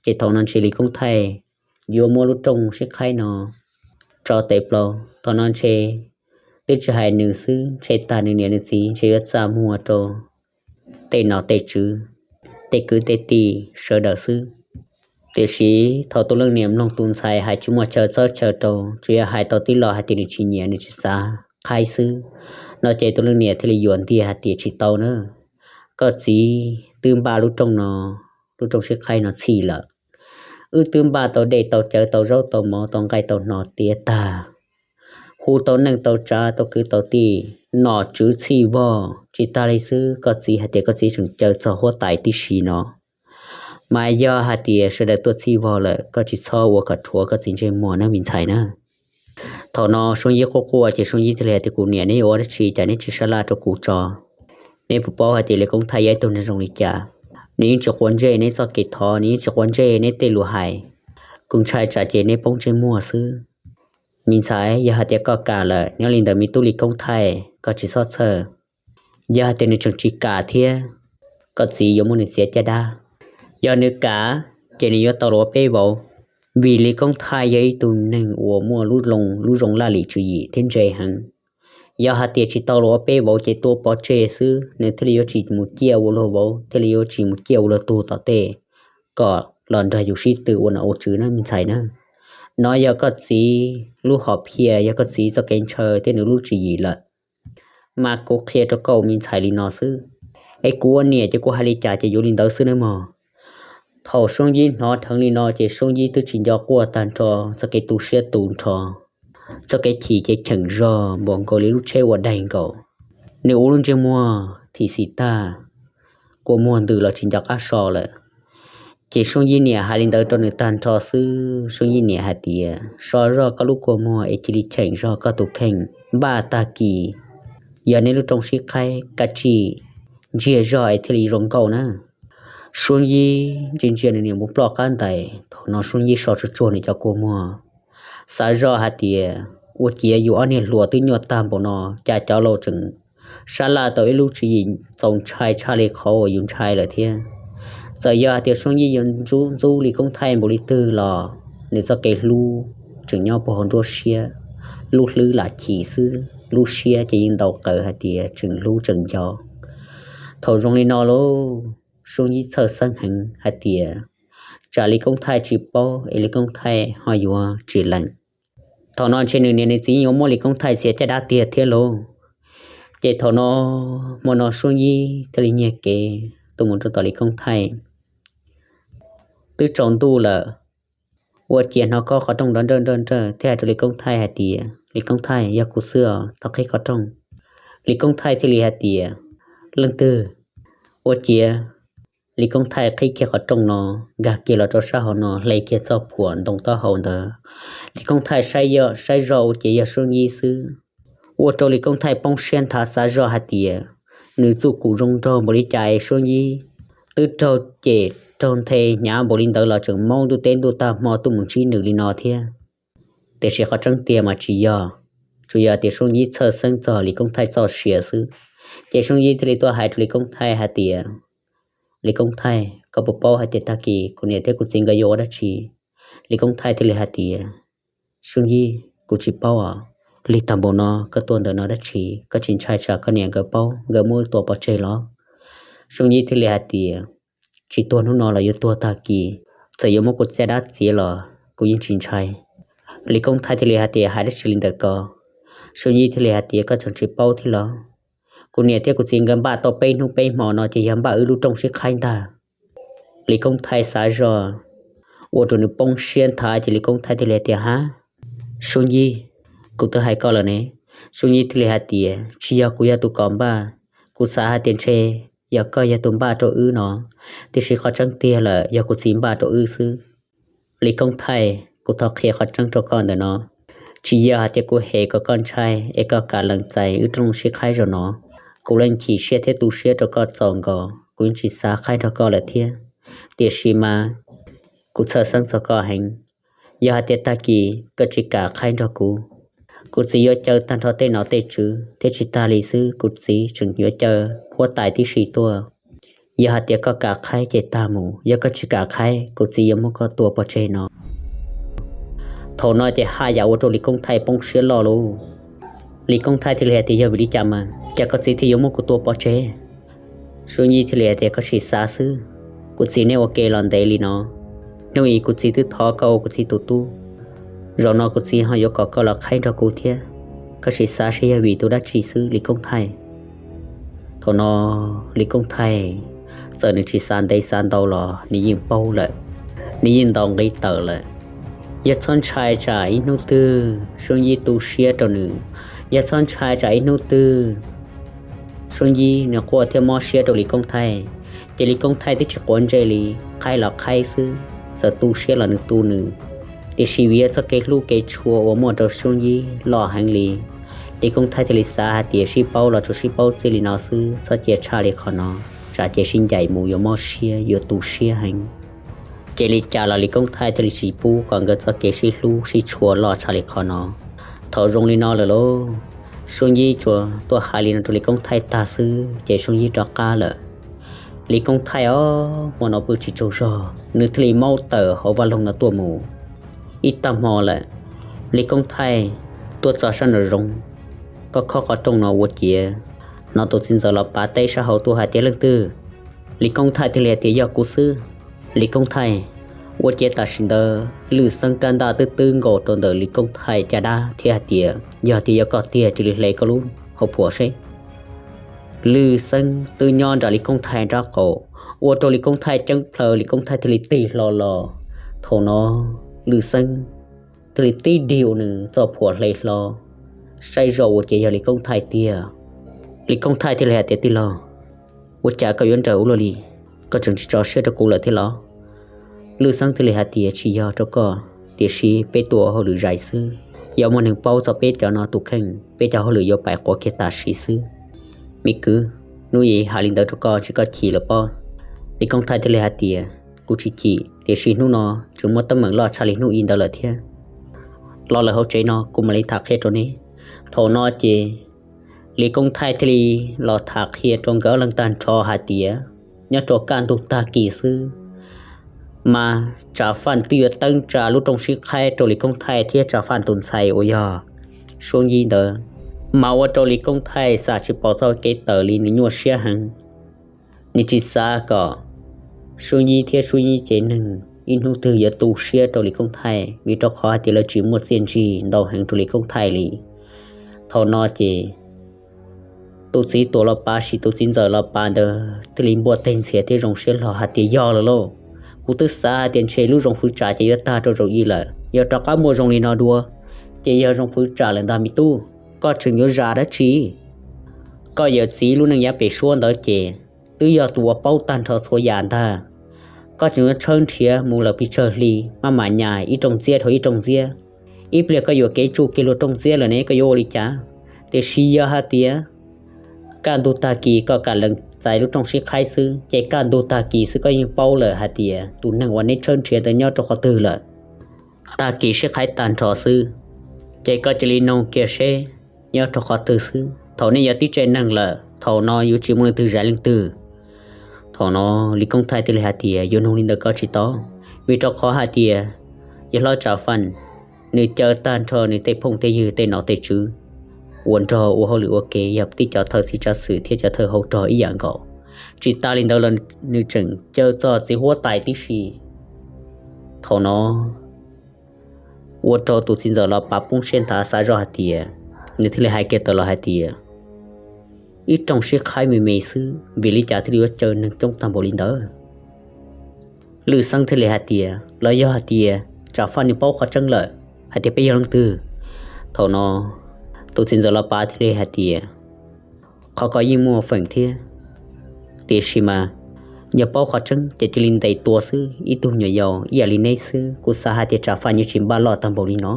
ces thaum no ntshe Lis Koob Thaij yuav muab lub rooj sib qhaib no tso tes plaws. Thaum no ntshe twb tsis hais nws xwb, ntshe tag nws niam nws txiv ntshe yuav txaj muag rau tej nom tej tswv, tej kwv tej tij sawv daws xwb. Tiam sis thaum tus leej niam mloog tus ntxhais hais tsis muaj chaw txob chaw rau, tsuas yog hais tau tib lo hais tias nws tsis nyiam nws tsis xav qhaib xwb, no ces tus leej niam thiaj li yuam ntiag hais tias, Tsis tau na, koj txiv twb npaj lub rooj no, lub rooj sib qhaib no txhij lawm. Wb twb npaj tau dej tau cawv tau zaub tau mov tau nqaij tau hno tiav tag, hu tau neej tau tsav tau kwv tau tij, nom tswv txhij vog. Tsis tas li xwb, koj txiv hais tias koj txiv tseem caw txog huab tais tib si no. Mas yog hais tias sawv daws tuaj txhij vog lawm, koj tsis txhob ua kom rhuav koj txiv ntsej muag nawb me ntxhais na. Thaum no Soo Yij quaj quaj ces Soo Yij thiaj li hais tias, Kuv niam, neb ua dab tsi cas neb tsis sab laj rau kuv tso? Neb puas paub hais tias Lis Koob Thaij yog ib tug neeg zoo li cas? Nws yeej tsis quav ntsej neb txoj kev thov, nws yeej tsis quav ntsej neb tej lus hais. Kuv ntshai tsam ces neb poob ntsej muag xwb. Me ntxhais, yog hais tias koj kam lawm, nyob li ntawd me tub Lis Koob Thaij koj tsis txhob txhawj. Yog hais tias nws tseem tsis kam thiab, koj txiv yuav muab nws txiav caj dab. Yog nws kam, ces nws yuav tau los ua peb vauv, vim Lis Koob Thaij yog ib tug neeg uas muaj lub zoo laj lim tswv yim thiab ntse heev. Yog hais tias tsis tau los ua peb vauv ces tua pov tseg xwb, nws thiaj li yuav tsis mus ciaj ua luag vauv, thiaj li yuav tsis mus ciaj ua luag tug tom tej, kom los nrog yus sib tw ua nom ua tswv na me ntxhais na. No yog koj txiv lub hom phiaj, yog koj txiv txoj kev ntshaw thiab nws lub tswv yim lawm. Mas kuv qhia rau koj me ntxhais li no xwb, es kuv ua niam ces kuv hais li cas ces yuav li ntawd xwb nawb mog. Thaum Soob Yib hnov dheev li no ces Soob Yib twb tsis nco quaj tag nrho, txoj kev tu siab tu nrho, txoj kev chim ces cheem zog npaum nkaus li lub tsheb ua daig nkaus. Nws ua lub ntsej muag thim xim tag, kua muag ntws los tsis nco qab so lawm. Ces Soob Yib niam hais li ntawd rau nws tag nrho xwb, Soob Yib niam hais tias, so zog koj lub kua muag es cia li cheem zog koj tus kheej, npaj tag kis yog neb lub rooj sib qhaib kaj tsij ntsiag zog es thiaj li zoo nkauj na. Soob Yib ntsia ntsia nws niam mus ploj qab ntais, thaum no Soob Yib so tsuag tsuag nws cov kua muag, xav zog hais tias, ua ciav yus ob niag hluas twb nyuaj tag npaum no, cas cov laus tseem sab laj tau ib lub tswv yim txaus ntshai tshaj li qhov uas yus ntshai lawm thiab. Txawm yog hais tias Soob Yib yuav ntxub Lis Koob Thaij npaum li twg los nws txoj kev hlub tseem nyob puag hauv nruab siab, lub hlwb lam chim xwb, lub siab ces yeej ntaus qawv hais tias tseem hlub tseem nco. Thaum zoo li no lauj, Soob Yib txhawj xeeb heev hais tias, tsam Lis Koob Thaij tsis paub es Lis Koob Thaij ho yuav tsis lees. Thaum no ntshe nws niam nws txiv yuav muab Lis Koob Thaij txiav caj dab tiag thiab lauj. Ces thaum no, hmo no Soob Yib thiaj li nyiag kev tuaj mus rau tom Lis Koob Thaij. Twb tsaus ntuj lawm, ua ciav hnov khob qhov rooj nrov nrawj nrawj nrawj thiab hais rau Lis Koob Thaij hais tias, Lis Koob Thaij, yog kuv xwb os, thov qhib qhov rooj. Lis Koob Thaij thiaj li hais tias, leej twg? Ua ciav Lis Koob Thaij qhib kiag qhov rooj no, nkag kiag los rau sab hauv no, hle kiag txoj phuam ntoo taub hau ntawd. Lis Koob Thaij saib zog ua ciav yog Soob Yib xwb. Ua rau Lis Koob Thaij poob siab nthav xav zog hais tias, nws txuj kum zoo nraug npaum li cas es Soob Yib twb raug cem raug nthe hnyav npaum li ntawd los tseem maub ntuj teb ntuj tag hmo tuaj mus ntsib nws li no thiab. Tiam sis qhov tseeb tiag mas tsis yog, tsuas yog tias Soob Yib txhawj xeeb txog Lis Koob Thaij txoj sia xwb. Ces Soob Yib thiaj li tuaj hais rau Lis Koob Thaij hais tias, Lis Koob Thaij, koj puas paub hais tias tag kis kuv niam thiab kuv txiv nkawd yuav ua dab tsi? Lis Koob Thaij thiaj li hais tias, Soob Yib, kuv tsis paub os. Lig tag npaum no koj tuaj ntawm no dab tsi? Koj tsis ntshai tsam koj niam nkawd paub nkawd muab wb tua pov tseg los? Soob Yib thiaj li hais tias, tsis tuag hnub no los yuav tuag tag kis, txawm yuav muab kuv caj dab txiav los kuv yeej tsis ntshai. Lis Koob Thaij thiaj li hais tias, hais dab tsi li ntawm ko? Soob Yib thiaj li hais tias, koj tseem tsis paub thiab los? Kuv niam thiab kuv txiv nkawd npaj tau peb hnub peb hmo no ces yog npaj wb lub rooj sib qhaib ntag. Lis Koob Thaij xav zog, ua rau nws poob siab nthav ces Lis Koob Thaij thiaj li hais tias, hab, Soob Yib, kuv twb hais koj lawm ne. Soob Yib thiaj li hais tias, tsis yog kuv yog tus kom npaj, kuv xav hais tias ntshe yog koj yog tus npaj rau wb no, tiam sis qhov tseeb tiag lawm yog kuv txiv npaj rau wb xwb. Lis Koob Thaij, kuv thov qhia qhov tseeb rau koj ntawm no, tsis yog hais tias kuv hem kom koj ntshai es koj kam lees txais wb rooj sib qhaib zaum no. Kuv leej chim siab thiab tu siab rau koj txaus nkaus, kuv yeej tsis xav qhaib nrog koj lawm thiab. Tiam sis mas kuv txhawj xeeb txog koj heev. Yog hais tias tag kis koj tsis kam qhaib nrog kuv, kuv txiv yuav caw tag nrho tej nom tej tswv thiab tsis tag li xwb, kuv txiv tseem yuav caw huab tais tib si tuaj. Yog hais tias koj kam qhaib ces tag mus, yog koj tsis kam qhaib kuv txiv yuav muab koj tua pov tseg no. Thaum no ces haj yam ua rau Lis Koob Thaij poob siab loj lauj. Lis Koob Thaij thiaj li hais tias, yog vim li cas mas cas koj txiv thiaj yuav muab kuv tua pov tseg? Soob Yib thiaj li hais tias, koj sim xav xwb, kuv txiv neb ua ke los ntev li no, hnub ib kuv txiv twb thov koj ua kuv txiv tus tub, zaum no kuv txiv ho yuav kom koj los qhaib nrog kuv thiab. Koj sim xav seb yog vim tus dab tsi xwb Lis Koob Thaij. Thaum no Lis Koob Thaij txawm nws tsis xav ntev xav ntau los nws yeej paub lawm, nws yeej ntaus nqi tawm lawm. Yog txhob ntshai tsam ib hnub twg Soob Yib tu siab rau nws, yog txhob ntshai tsam ib hnub twg Soob Yib nws quaj thiab mob siab rau Lis Koob Thaij, ces Lis Koob Thaij twb tsis quav ntsej li, qhaib los qhaib xwb, txawm tu siab los nws tu nws. Tiam sis vim yog txoj kev hlub kev tshua uas muaj rau Soob Yib loj heev li, Lis Koob Thaij thiaj li xav hais tias sib paub los tsuas sib paub txij li no xwb, txhob cia tshaj li qhov no, tsam ces sib ncaim mus yuav mob siab yuav tu siab heev. Ces li cas los Lis Koob Thaij thiaj li tsis pub kom nkawd txoj kev sib hlub sib tshua loj tshaj li qhov no. Thaum zoo li no lawm lauj, Suab Yib tsuas tuaj hais li no rau Lis Koob Thaij tag xwb ces Suab Yib rov qab lawm. Lis Koob Thaij os, hmo no pw tsis tsaug zog, nws thiaj li maub tawm hauv vaj loog no tuaj mus. Ib tag hmo lawm, Lis Koob Thaij tuaj txog sab nraum zoov, khob khob qhov rooj no ua ciav, hnov tus txiv ntxawm Los Pav teb sab hauv tuaj hais tias, Leej twg? Lis Koob Thaij thiaj li hais tias, Yog kuv xwb, Lis Koob Thaij. Ua ciav tam sim ntawd Lwj Xeeb rab ntaj twb twb nkaus rau ntawm Lis Koob Thaij caj dab thiab hais tias, Yog tias yog koj tiag cia li hle koj lub hauv phuam seb. Lwj Xeeb twb nyob nram Lis Koob Thaij nraub qaum, ua rau Lis Koob Thaij ceeb plhaw, Lis Koob Thaij thiaj li tig hlo los. Thaum no Lwj Xeeb thiaj li tib dig ua nws txoj phuam hle hlo, saib zoj ua ciav yog Lis Koob Thaij tiag. Lis Koob Thaij thiaj li hais tias, Tij laug, ua cas koj yuav nrawm ua luaj li? Koj tseem tsis tso siab rau kuv lawm thiab los? Lwj Xeeb thiaj li hais tias, Tsis yog rau koj, tiam sis peb tuaj ua hauj lwm zais xwb. Yog muaj neeg paub txog peb cov no tus kheej, peb cov hauj lwm yuav pais quav kiag tam sim xwb. Me kwv, hnub ib hais li ntawd rau koj ntshe koj chim lawm pob. Lis Koob Thaij thiaj li hais tias, Kuv tsis chim, tiam sis hnub no tseem muaj teeb meem loj tshaj li hnub ib ntawd lawm thiab. Los lawm hauv tsev no kuv mam li tham qhia rau neb. Thaum no ces Lis Koob Thaij thiaj li los tham qhia rau nkawd ob leeg tag nrho hais tias, nyob rau kaj ntug tag kis xwb mas Tsav Faj twb yuav teeb tsa lub rooj sib qhaib rau Lis Koob Thaij thiab Tsav Faj tus ntxhais uas yog Suab Yib ntawd, mas ua rau Lis Koob Thaij xav tsis pom txoj kev tawm li, nws nyuaj siab heev. Nws tsis xav kom Suab Yib thiab Suab Yib cev neeg ib hnub twg yuav tu siab rau Lis Koob Thaij, vim rau qhov hais tias lawv tsis muaj txiaj ntsig ntau heev rau Lis Koob Thaij li. Thaum no ces tus txiv tuam los pav sis tus txiv ntxawm los pav ntawd thiaj li npuaj teg ntxhias thiab zoo siab hlo hais tias, Yog lawm lauj, kuv twb xav hais tias ntshe lub zoov fwv tsam ces yuav tag rau zaum ib lawm, yog rov qab muaj zoo li no dua, ces yog zoov fwv tsam lawm ntag me tub. Koj tseem yuav zam dab tsi? Koj yawm txiv lub neej yav pem suab ntawd ces twb yog tus uas paub tag nrho txhua yam ntag. Koj tseem yuav tshawb nrhiav mus lawm pes tsawg hli, maj mam nyas ib rooj ntxiab dhau ib rooj ntxiab, ib pliag koj yuam kev tsuj kiag luag rooj ntxiab lawm ne, koj yuav ua li cas? Tiam sis yog hais tias kaj ntug tag kis koj kam lees txais lub rooj sib qhaib xwb, ces kaj ntug tag kis xwb koj yeej paub lawm hais tias tus neeg uas neb tshawb nrhiav ntawd nyob rau qhov twg lawm. Tag kis sib qhaib tag nrho xwb, ces koj cia li nug kiag seb nyob rau qhov twg xwb. Thaum nej yog tib tsev neeg lawm, thaum no yuav tsis muaj leej twg zais leej twg. Thaum no Lis Koob Thaij thiaj li hais tias, Yuav nug li ntawd koj tsis tau, vim rau qhov hais tias yawg hlob Tsav Faj nws caw tag nrho nws tej phooj tej ywg tej nom tej tswv uas nrog ua hauj lwm ua ke, yog tib cov thawj txiv tsav xwm thiab cov thawj hauv rog ib yam nkaus. Tsis tas li ntawd los nws tseem caw txog txiv huab tais tib si. Thaum no ua rau tus txiv ntxawm los pav poob siab nthav xav zoj hais tias, nws thiaj li hais kiag tawm los hais tias, Ib rooj sib qhaib me me xwb, vim li cas thiaj li yuav caw neeg coob tag npaum li ntawd? Lwj Xeeb thiaj li hais tias, Los yog hais tias Tsav Faj nws paub qhov tseeb lawm hais tias peb yog leej twg? Thaum no tus txiv ntxawm los pav thiaj li hais tias, Qhov ko yeej muaj feem thiab, tiam sis mas yog paub qhov tseeb ces cia li ntes tua xwb, ib tug nyuam yaus ib yam li neb xwb, kuv xav hais tias Tsav Faj yeej tsis npaj loj tag npaum li no.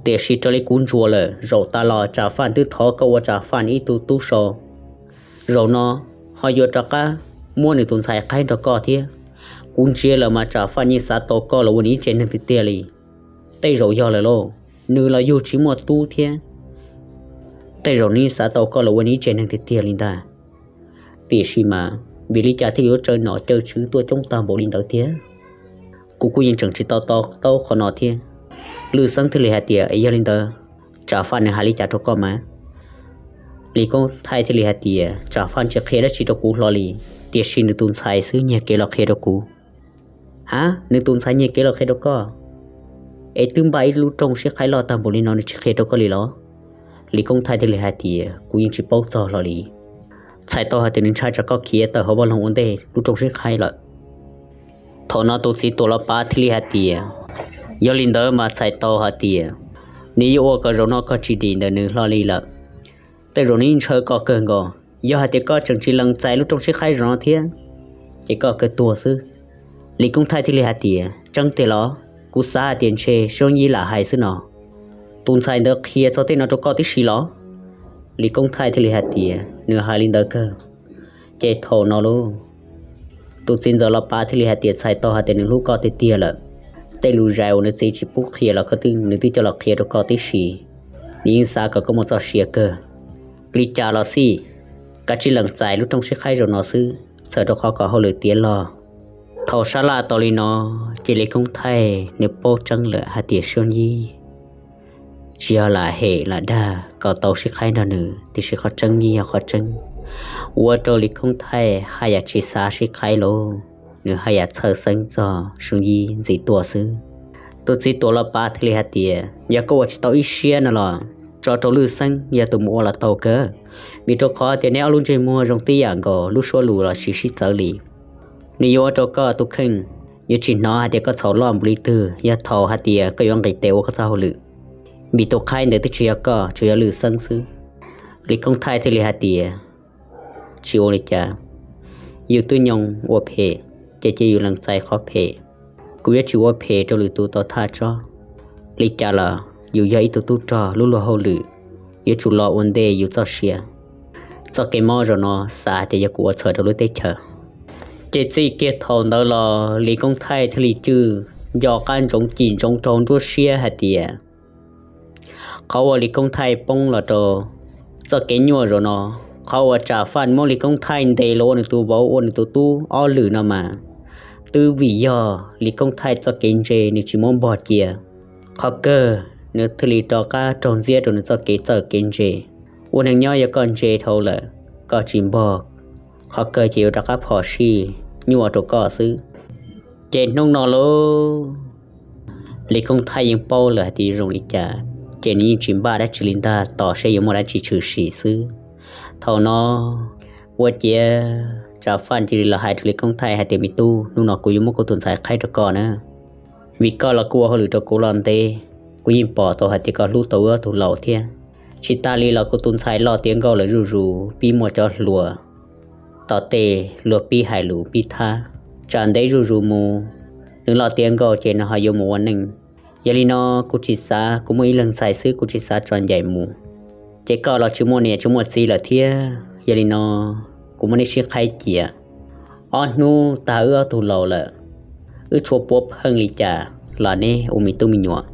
Tiam sis raws li kuv ntsuas lawm, zaum tas los Tsav Faj twb thov koj ua Tsav Faj ib tug tub so, zaum no ho yuav rov qab muab nws tus ntxhais qhaib nrog koj thiab. Kuv ntsia lawm mas Tsav Faj yeej xav tau koj los ua nws ib tsev neeg tiag tiag li. Tej zaum yog lawm lauj, nws los yug tsis muaj tub thiab, tej zaum nws yeej xav tau koj los ua nws ib tsev neeg tiag tiag li ntag. Tiam sis mas vim li cas thiaj li yuav caw nom caw tswv tuaj coob tag npaum li ntawd tiag? Kuv kuj yeej tseem tsis to taub qhov no thiab. Lwj Xeeb thiaj li hais tias, Yog li ntawd, Tsav Faj nws hais li cas rau koj mas? Lis Koob Thaij thiaj li hais tias, Tsav Faj tsis qhia dab tsi rau kuv hlo li, tiam sis nws tus ntxhais xwb nyiag kev los qhia rau kuv. Ha, nws tus ntxhais nyiag kev los qhia rau koj? Es twb npaj ib lub rooj sib qhaib loj tag npaum li no nws tsis qhia rau koj li los? Lis Koob Thaij thiaj li hais tias, Kuv yeej tsis paub txog hlo li. Txhais tau hais tias nws ntshai tsam koj khiav tawm hauv vaj loog ua ntej lub rooj sib qhaib lawm. Thaum no tus txiv tuam los pav thiaj li hais tias, Yog li ntawd mas txhais tau hais tias nws yuav ua kom zaum no koj tsis dim ntawm nws hlo li lawm. Tej zaum nws yeej ntshaw koj kawg nkaus. Yog hais tias koj tseem tsis lees txais lub rooj sib qhaib zaum no thiab, ces koj kawg tuag xwb. Lis Koob Thaij thiaj li hais tias, Tseeb tiag los? Kuv xav hais tias ntshe Suab Yib lam hais xwb no. Tus ntxhais ntawd qhia txog tej no rau koj tib si los? Lis Koob Thaij thiaj li hais tias, Nws hais li ntawd kawg. Ces thaum no lauj, tus txiv ntxawm los pav thiaj li hais tias, Txhais tau hais tias nws hlub koj tiag tiag lawm. Tej lus zais uas nws txiv tsis pub qhia los koj twb, nws twb coj los qhia rau koj tib si. Nws yeej xav kom koj muaj txoj sia kawg. Li cas los xij, kav tsij lees txais lub rooj sib qhaib zaum no xwb, txhawm rau qhov kom hauj lwm tiav log. Thaum sab laj tau li no, ces Lis Koob Thaij nws paub tseeb lawm hais tias Suab Yib tsis yog lam hem lam dag kom tau sib qhaib nrog nws, tiam sis qhov tseeb yeej yog qhov tseeb. Ua rau Lis Koob Thaij haj yam tsis xav sib qhaib lauj, nws haj yam txhawj xeeb txog Suab Yib ntxiv tuaj xwb. Tus txiv tuam los pav thiaj li hais tias, yog koj ua tsis tau ib siab no los tso rau Lwj Xeeb yog tus mus ua los tau kawg, vim rau qhov tias neb ob lub ntsej muag zoo tib yam nkaus, lub suab lus los tsis sib txawv li. Nws yuav ua rau koj tus kheej, yuav tsis hnov hais tias koj txhaum loj npaum li twg yog thaum hais tias koj yuav nqis tes ua koj txoj hauj lwm, vim tus qhaib ntawd twb tsis yog koj, tsuas yog Lwj Xeeb xwb. Lis Koob Thaij thiaj li hais tias, tsis ua li cas, yus twb nyoog ua phem, ces cia yus lees txais qhov phem. Kuv yuav tsis ua phem rau lwm tus tau thaj tsob. Li cas los yus yog ib tug tub rog, lub luag hauj lwm yuav tsum los ua ntej yus txoj sia. Txoj kev mob zaum no xav tias yog kuv ua txhaum rau lub teb chaws. Ces txij kiag thaum ntawd los Lis Koob Thaij thiaj li cwj nco qab ntsoov cim ntsoov rau nruab siab hais tias, qhov uas Lis Koob Thaij poob los rau txoj kev nyuaj zaum no, qhov uas Tsav Faj muab Lis Koob Thaij ntes los ua nws tus vauv ua nws tus tub ob lwm no mas, twb vim yog Lis Koob Thaij txoj kev ntse nws tsis muab npog cia. Qhov kawg nws thiaj li rov qab raug ntxiab rau nws txoj kev txawj kev ntse. Ua neeg nyob yog koj ntse dhau lawm, koj tsis npog, qhov kawg ces yuav rov qab phom sij nyuaj rau koj xwb. Ces hnub no lauj, Lis Koob Thaij yeej paub lawm hais tias zoo li cas, ces nws yeej tsis npaj dab tsi li ntag, tos seb yuav muaj dab tsi tshwm sim xwb. Thaum no ua ciav Tsav Faj cia li los hais rau Lis Koob Thaij hais tias, me tub, hnub no kuv yuav muab kuv tus ntxhais qhaib rau koj na, vim koj los kuj ua hauj lwm rau kuv los ntev, kuv yeej pom tau hais tias koj hlub tau wb ob tug laus thiab. Tsis tas li los kuv tus ntxhais loj tiav nkauj lawm zuj zus, pib muaj cov hluas tom tej luag pib hais lus pib thab, tsam ntev zuj zus mus nws loj tiav nkauj ces nws ho yuav mus ua neej. Yog li no kuv tsis xav, kuv muaj ib leeg ntxhais xwb kuv tsis xav tso ncaim mus. Ces koj los tsis muaj niam tsis muaj txiv lawm thiab, yog li no kuv muab neb sib qhaib cia. Ob hnub tag wb ob tug laus lawm, wb tshuav puav pheej li cas los neb ua me tub me nyuam,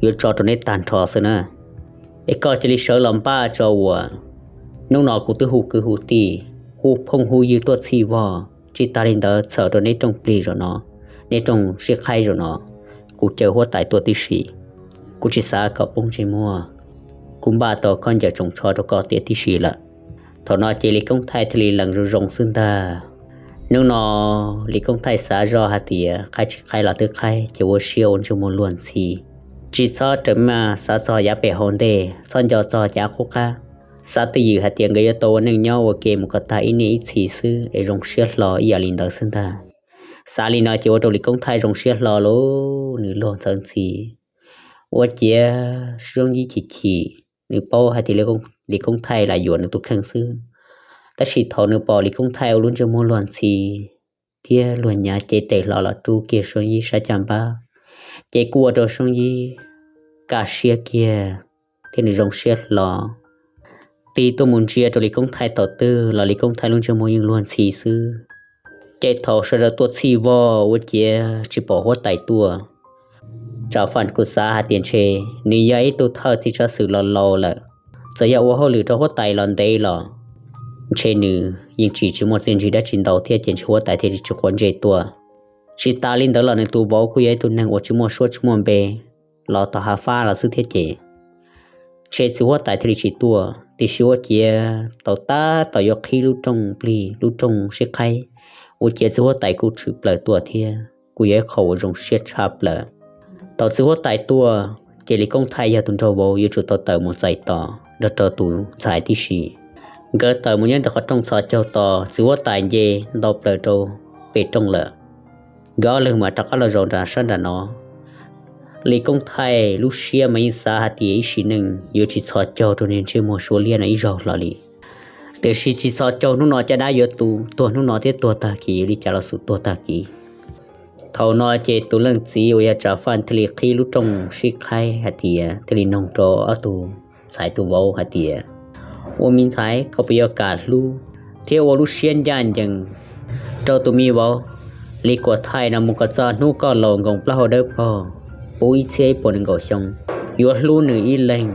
yuav tso rau neb tag nrho xwb na. Es koj cia li sawv los npaj tso uas hnub no kuv twb hu kwv hu tij, hu phooj hu ywg tuaj txhij vog, tsis tas li ntawd txhawm rau neb rooj plig zaum no, neb rooj sib qhaib zaum no, kuv caw huab tais tuaj tib si. Kuv tsis xav kom poob ntsej muag, kuv npaj tau khaub ncaws tsoos tsho rau koj tiav tib si lawm. Thaum no ces Lis Koob Thaij thiaj li lees zoo zoo xwb ntag. Hnub no Lis Koob Thaij xav zoj hais tias qhaib tsis qhaib los twb qhaib, ces ua siab ua ntsej muag luag ntxhi, tsis txhob rawm maj xav txog yav pem hauv ntej, txhob nco txog yav qub qab. Xav twj ywm hais tias nkawd yuav tau ua neej nyob ua ke mus kom tag ib niaj ib txhis xwb es zoo siab hlo ib yam li ntawd xwb ntag. Xav li no ces ua rau Lis Koob Thaij zoo siab hlo lauj, nws luag ntxhi ntxhi. Ua ciav Suab Yib chim chim, nws paub hais tias Lis Koob Thaij lam yuam nws tus kheej xwb. Tab sis thaum nws pom Lis Koob Thaij ua lub ntsej muag luag ntxhi thiab luag nyav cev tes hlo los rub kiag Suab Yib sab caj npab, ces kuj ua rau Suab Yib kaj siab kiag thiab nws zoo siab hlo. Tig tuaj mus ntsia rau Lis Koob Thaij thaum twg los Lis Koob Thaij lub ntsej muag yeej luag ntxhi xwb. Ces thaum sawv daws tuaj txhij vog ua ciav tsis pom huab tais tuaj, Tsav Faj kuj xav hais tias ntshe nws yog ib tug thawj txiv tsav xwm laus laus lawm, txawm yog ua hauj lwm rau huab tais los ntev los ntshe nws yeej tsis tsis muaj txiaj ntsig dab tsi ntau thiab ces ntshe huab tais thiaj li tsis quav ntsej tuaj. Tsis tas li ntawd los nws tus vauv kuj yog ib tug neeg uas tsis muaj suab tsis muaj npe, los tom hav fab los xwb thiab ces ntshe txiv huab tais thiaj li tsis tuaj. Tiam sis ua ciav tau tab tom yuav qhib lub rooj plig lub rooj sib qhaib, ua ciav txiv huab tais kuj tshwm plaws tuaj thiab kuj yog ib qho uas zoo siab tshaj plaws. Thaum txiv huab tais tuaj ces Lis Koob Thaij yog tus nraug vauv yuav tsum tau tawm mus txais tos nrog rau tus ntxhais tib si. Nkawd tawm mus nyob ntawm qhov rooj txhos caug tos, txiv huab tais nce ntau plaws rau pem rooj lawm. Nkawd ob leeg mas rov qab los zaum nram sab nram no. Lis Koob Thaij lub siab mas yeej xav hais tias ib sim neej yuav tsis txhos caug rau niag ntsej muag Suav Liab no ib zaug hlo li. Tiam sis tsis txhos caug hnub no caj dab yuav tu, tuag hnub no thiab tuag tag kis, yuav li cas los xum tuag tag kis. Thaum no ces tus leej txiv uas yog Tsav Faj thiaj li qhib lub rooj sib qhaib hais tias, thiaj li noog rau ob tug ntxhais tus vauv hais tias, ua me ntxhais, koj puas yuav kam hlub thiab ua lub siab ncaj ncees rau tus me vauv Lis Kuam Thaij no mus kom txog hnub koj laus nkoos plaub hau dawb paug, puv ib txhiab ib puas nees nkaum xyoo, yuav hlub nws ib leeg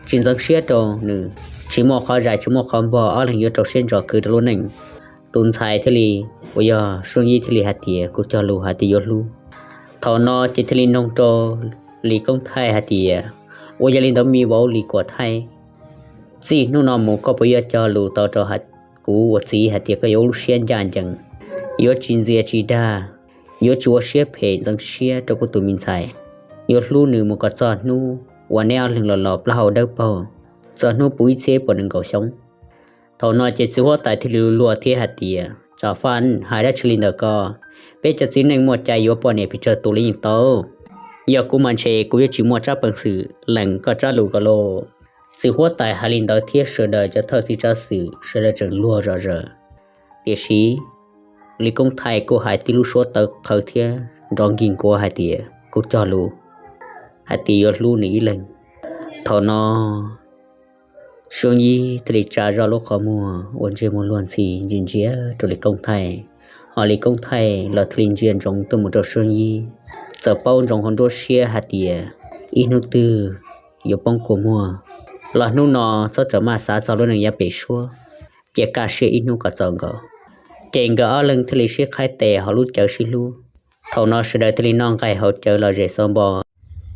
tsis ntxeev siab rau nws, tsis muaj qhov zais tsis muaj qhov npog, ob leeg yuav rau siab ntso khwv rau lub neej. Tus ntxhais thiaj li, uas yog Suab Yib thiaj li hais tias kuv cog lus hais tias yuav hlub. Thaum no ces thiaj li noog rau Lis Koob Thaij hais tias, ua yog li ntawd me vauv Lis Kuam Thaij, txij hnub no mus koj puas yuav cog lus tau rau kuv ua txiv hais tias koj yuav ua lub siab ncaj ncees, yuav tsis ntxias tsis dag, yuav tsis ua siab phem ntxeev siab rau kuv tus me ntxhais, yuav hlub nws mus kom txog hnub uas neb ob leeg los los plaub hau dawb paug, txog hnub puv ib txhiab puas nees nkaum xyoo? Thaum no ces txiv huab tais thiaj li luag thiab hais tias, Tsam Faj, hais dab tsi li ntawm ko? Peb cov txiv neej muaj cai yuav poj niam pes tsawg tus li yeej tau. Yog kuv mas ntshe kuv yuav tsis muaj tsab peev xwm lees koj tsab lus ko lauj. Txiv huab tais hais li ntawd thiab sawv daws cov thawj txiv tsav xwm sawv daws tseem luag zom zaws. Tiam sis Lis Koob Thaij kuj hais tib lub suab tawv qhawv thiab nrov nkig nkuav hais tias kuv cog lus hais tias yuav hlub nws ib leeg. Thaum no Suab Yib thiaj li tsa zoj lub qhov muag uas ntsej muag luag ntxhi ntsia ntsia rau Lis Koob Thaij, ho Lis Koob Thaij los thiaj li ntsia ntsoov tuaj mus rau Suab Yib. Txawm paub ntsoov hauv nruab siab hais tias ib hnub twg yuav poob kua muag, los hnub no txhob txawm maj xav txog lub neej yav pem suab, cia kaj siab ib hnub kom txaus nkaus. Ces nkawd ob leeg thiaj li sib qhaib tes hauv lub cawv sib hlub. Thaum no sawv daws thiaj li noj nqaij haus cawv los zem xav npo.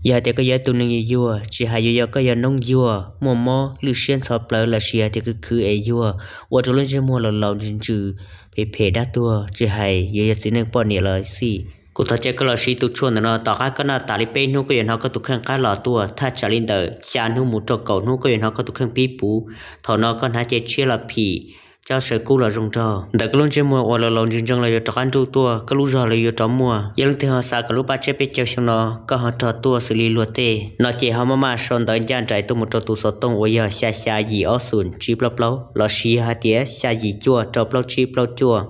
Yog hais tias koj yog ib tug neeg yuag yuag, tsis hais yuav yog koj yog noob yuag muaj mob lwj siab ntxhov plawv los sis yog tias khwv khwv es yuag ua rau lub ntsej muag laus laus ntsws ntsws phem phem dab tuag, tsis hais yuav yog txiv neej poj niam los xij, kuv thov caw koj los siv tus tshuaj ntawm no. Tom qab koj noj tas li peb hnub koj yuav hnov koj tus kheej qab los tuaj, thaj tsam li ntawm xya hnub mus rau kaum hnub koj yuav hnov koj tus kheej pib puv. Thaum no koj hnav cev tshiab los phim, cob saw kub los zoo nraug, ntawm koj lub ntsej muag uas laus laus ntsws ntsees los yuav rov qab nruj tuaj, koj lub zog los yuav rov muaj. Yog leej twg ho xav kom lub paj tshiab peb caug xyoo no koj ho rog tuaj xws li luag tej no ces ho maj maj sau ntawv ncaj nraim tuaj mus rau tus xov tooj uas yog xya xya yim ob xoom tsib plaub plaub los sis yog hais tias xya yim cuaj rau plaub tsib plaub cuaj.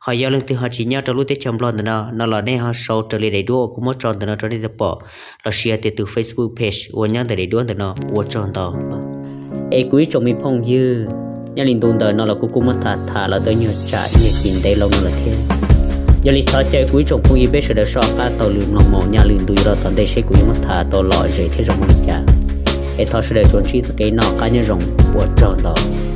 Ho yog leej twg ho tsis nyob rau lub teb chaws Nplog ntawm no no los nej ho sau raws li daim duab uas kuv muab tso ntawm no rau nej tau pom, los sis hais tias tus Facebook page uas nyob ntawm daim duab ntawm no. Ua tsaug ntau. Es kuv ib tsoom me phooj ywg, nyob li ntu ntawm no los kuv kuj muab tham tham los tau nyuag tsam nyuag kis ntev loo no lawm thiab. Yog li thov caw kuv ib tsoom phooj ywg peb sawv daws soj qab taug lw mloog mus, nyob li ntu yuav los tom ntej seb kuv yuav muab tham tau lom zem thiab zoo li cas. Es thov sawv daws tsuas ntsib txoj kev noj qab nyob zoo, ua tsaug ntau.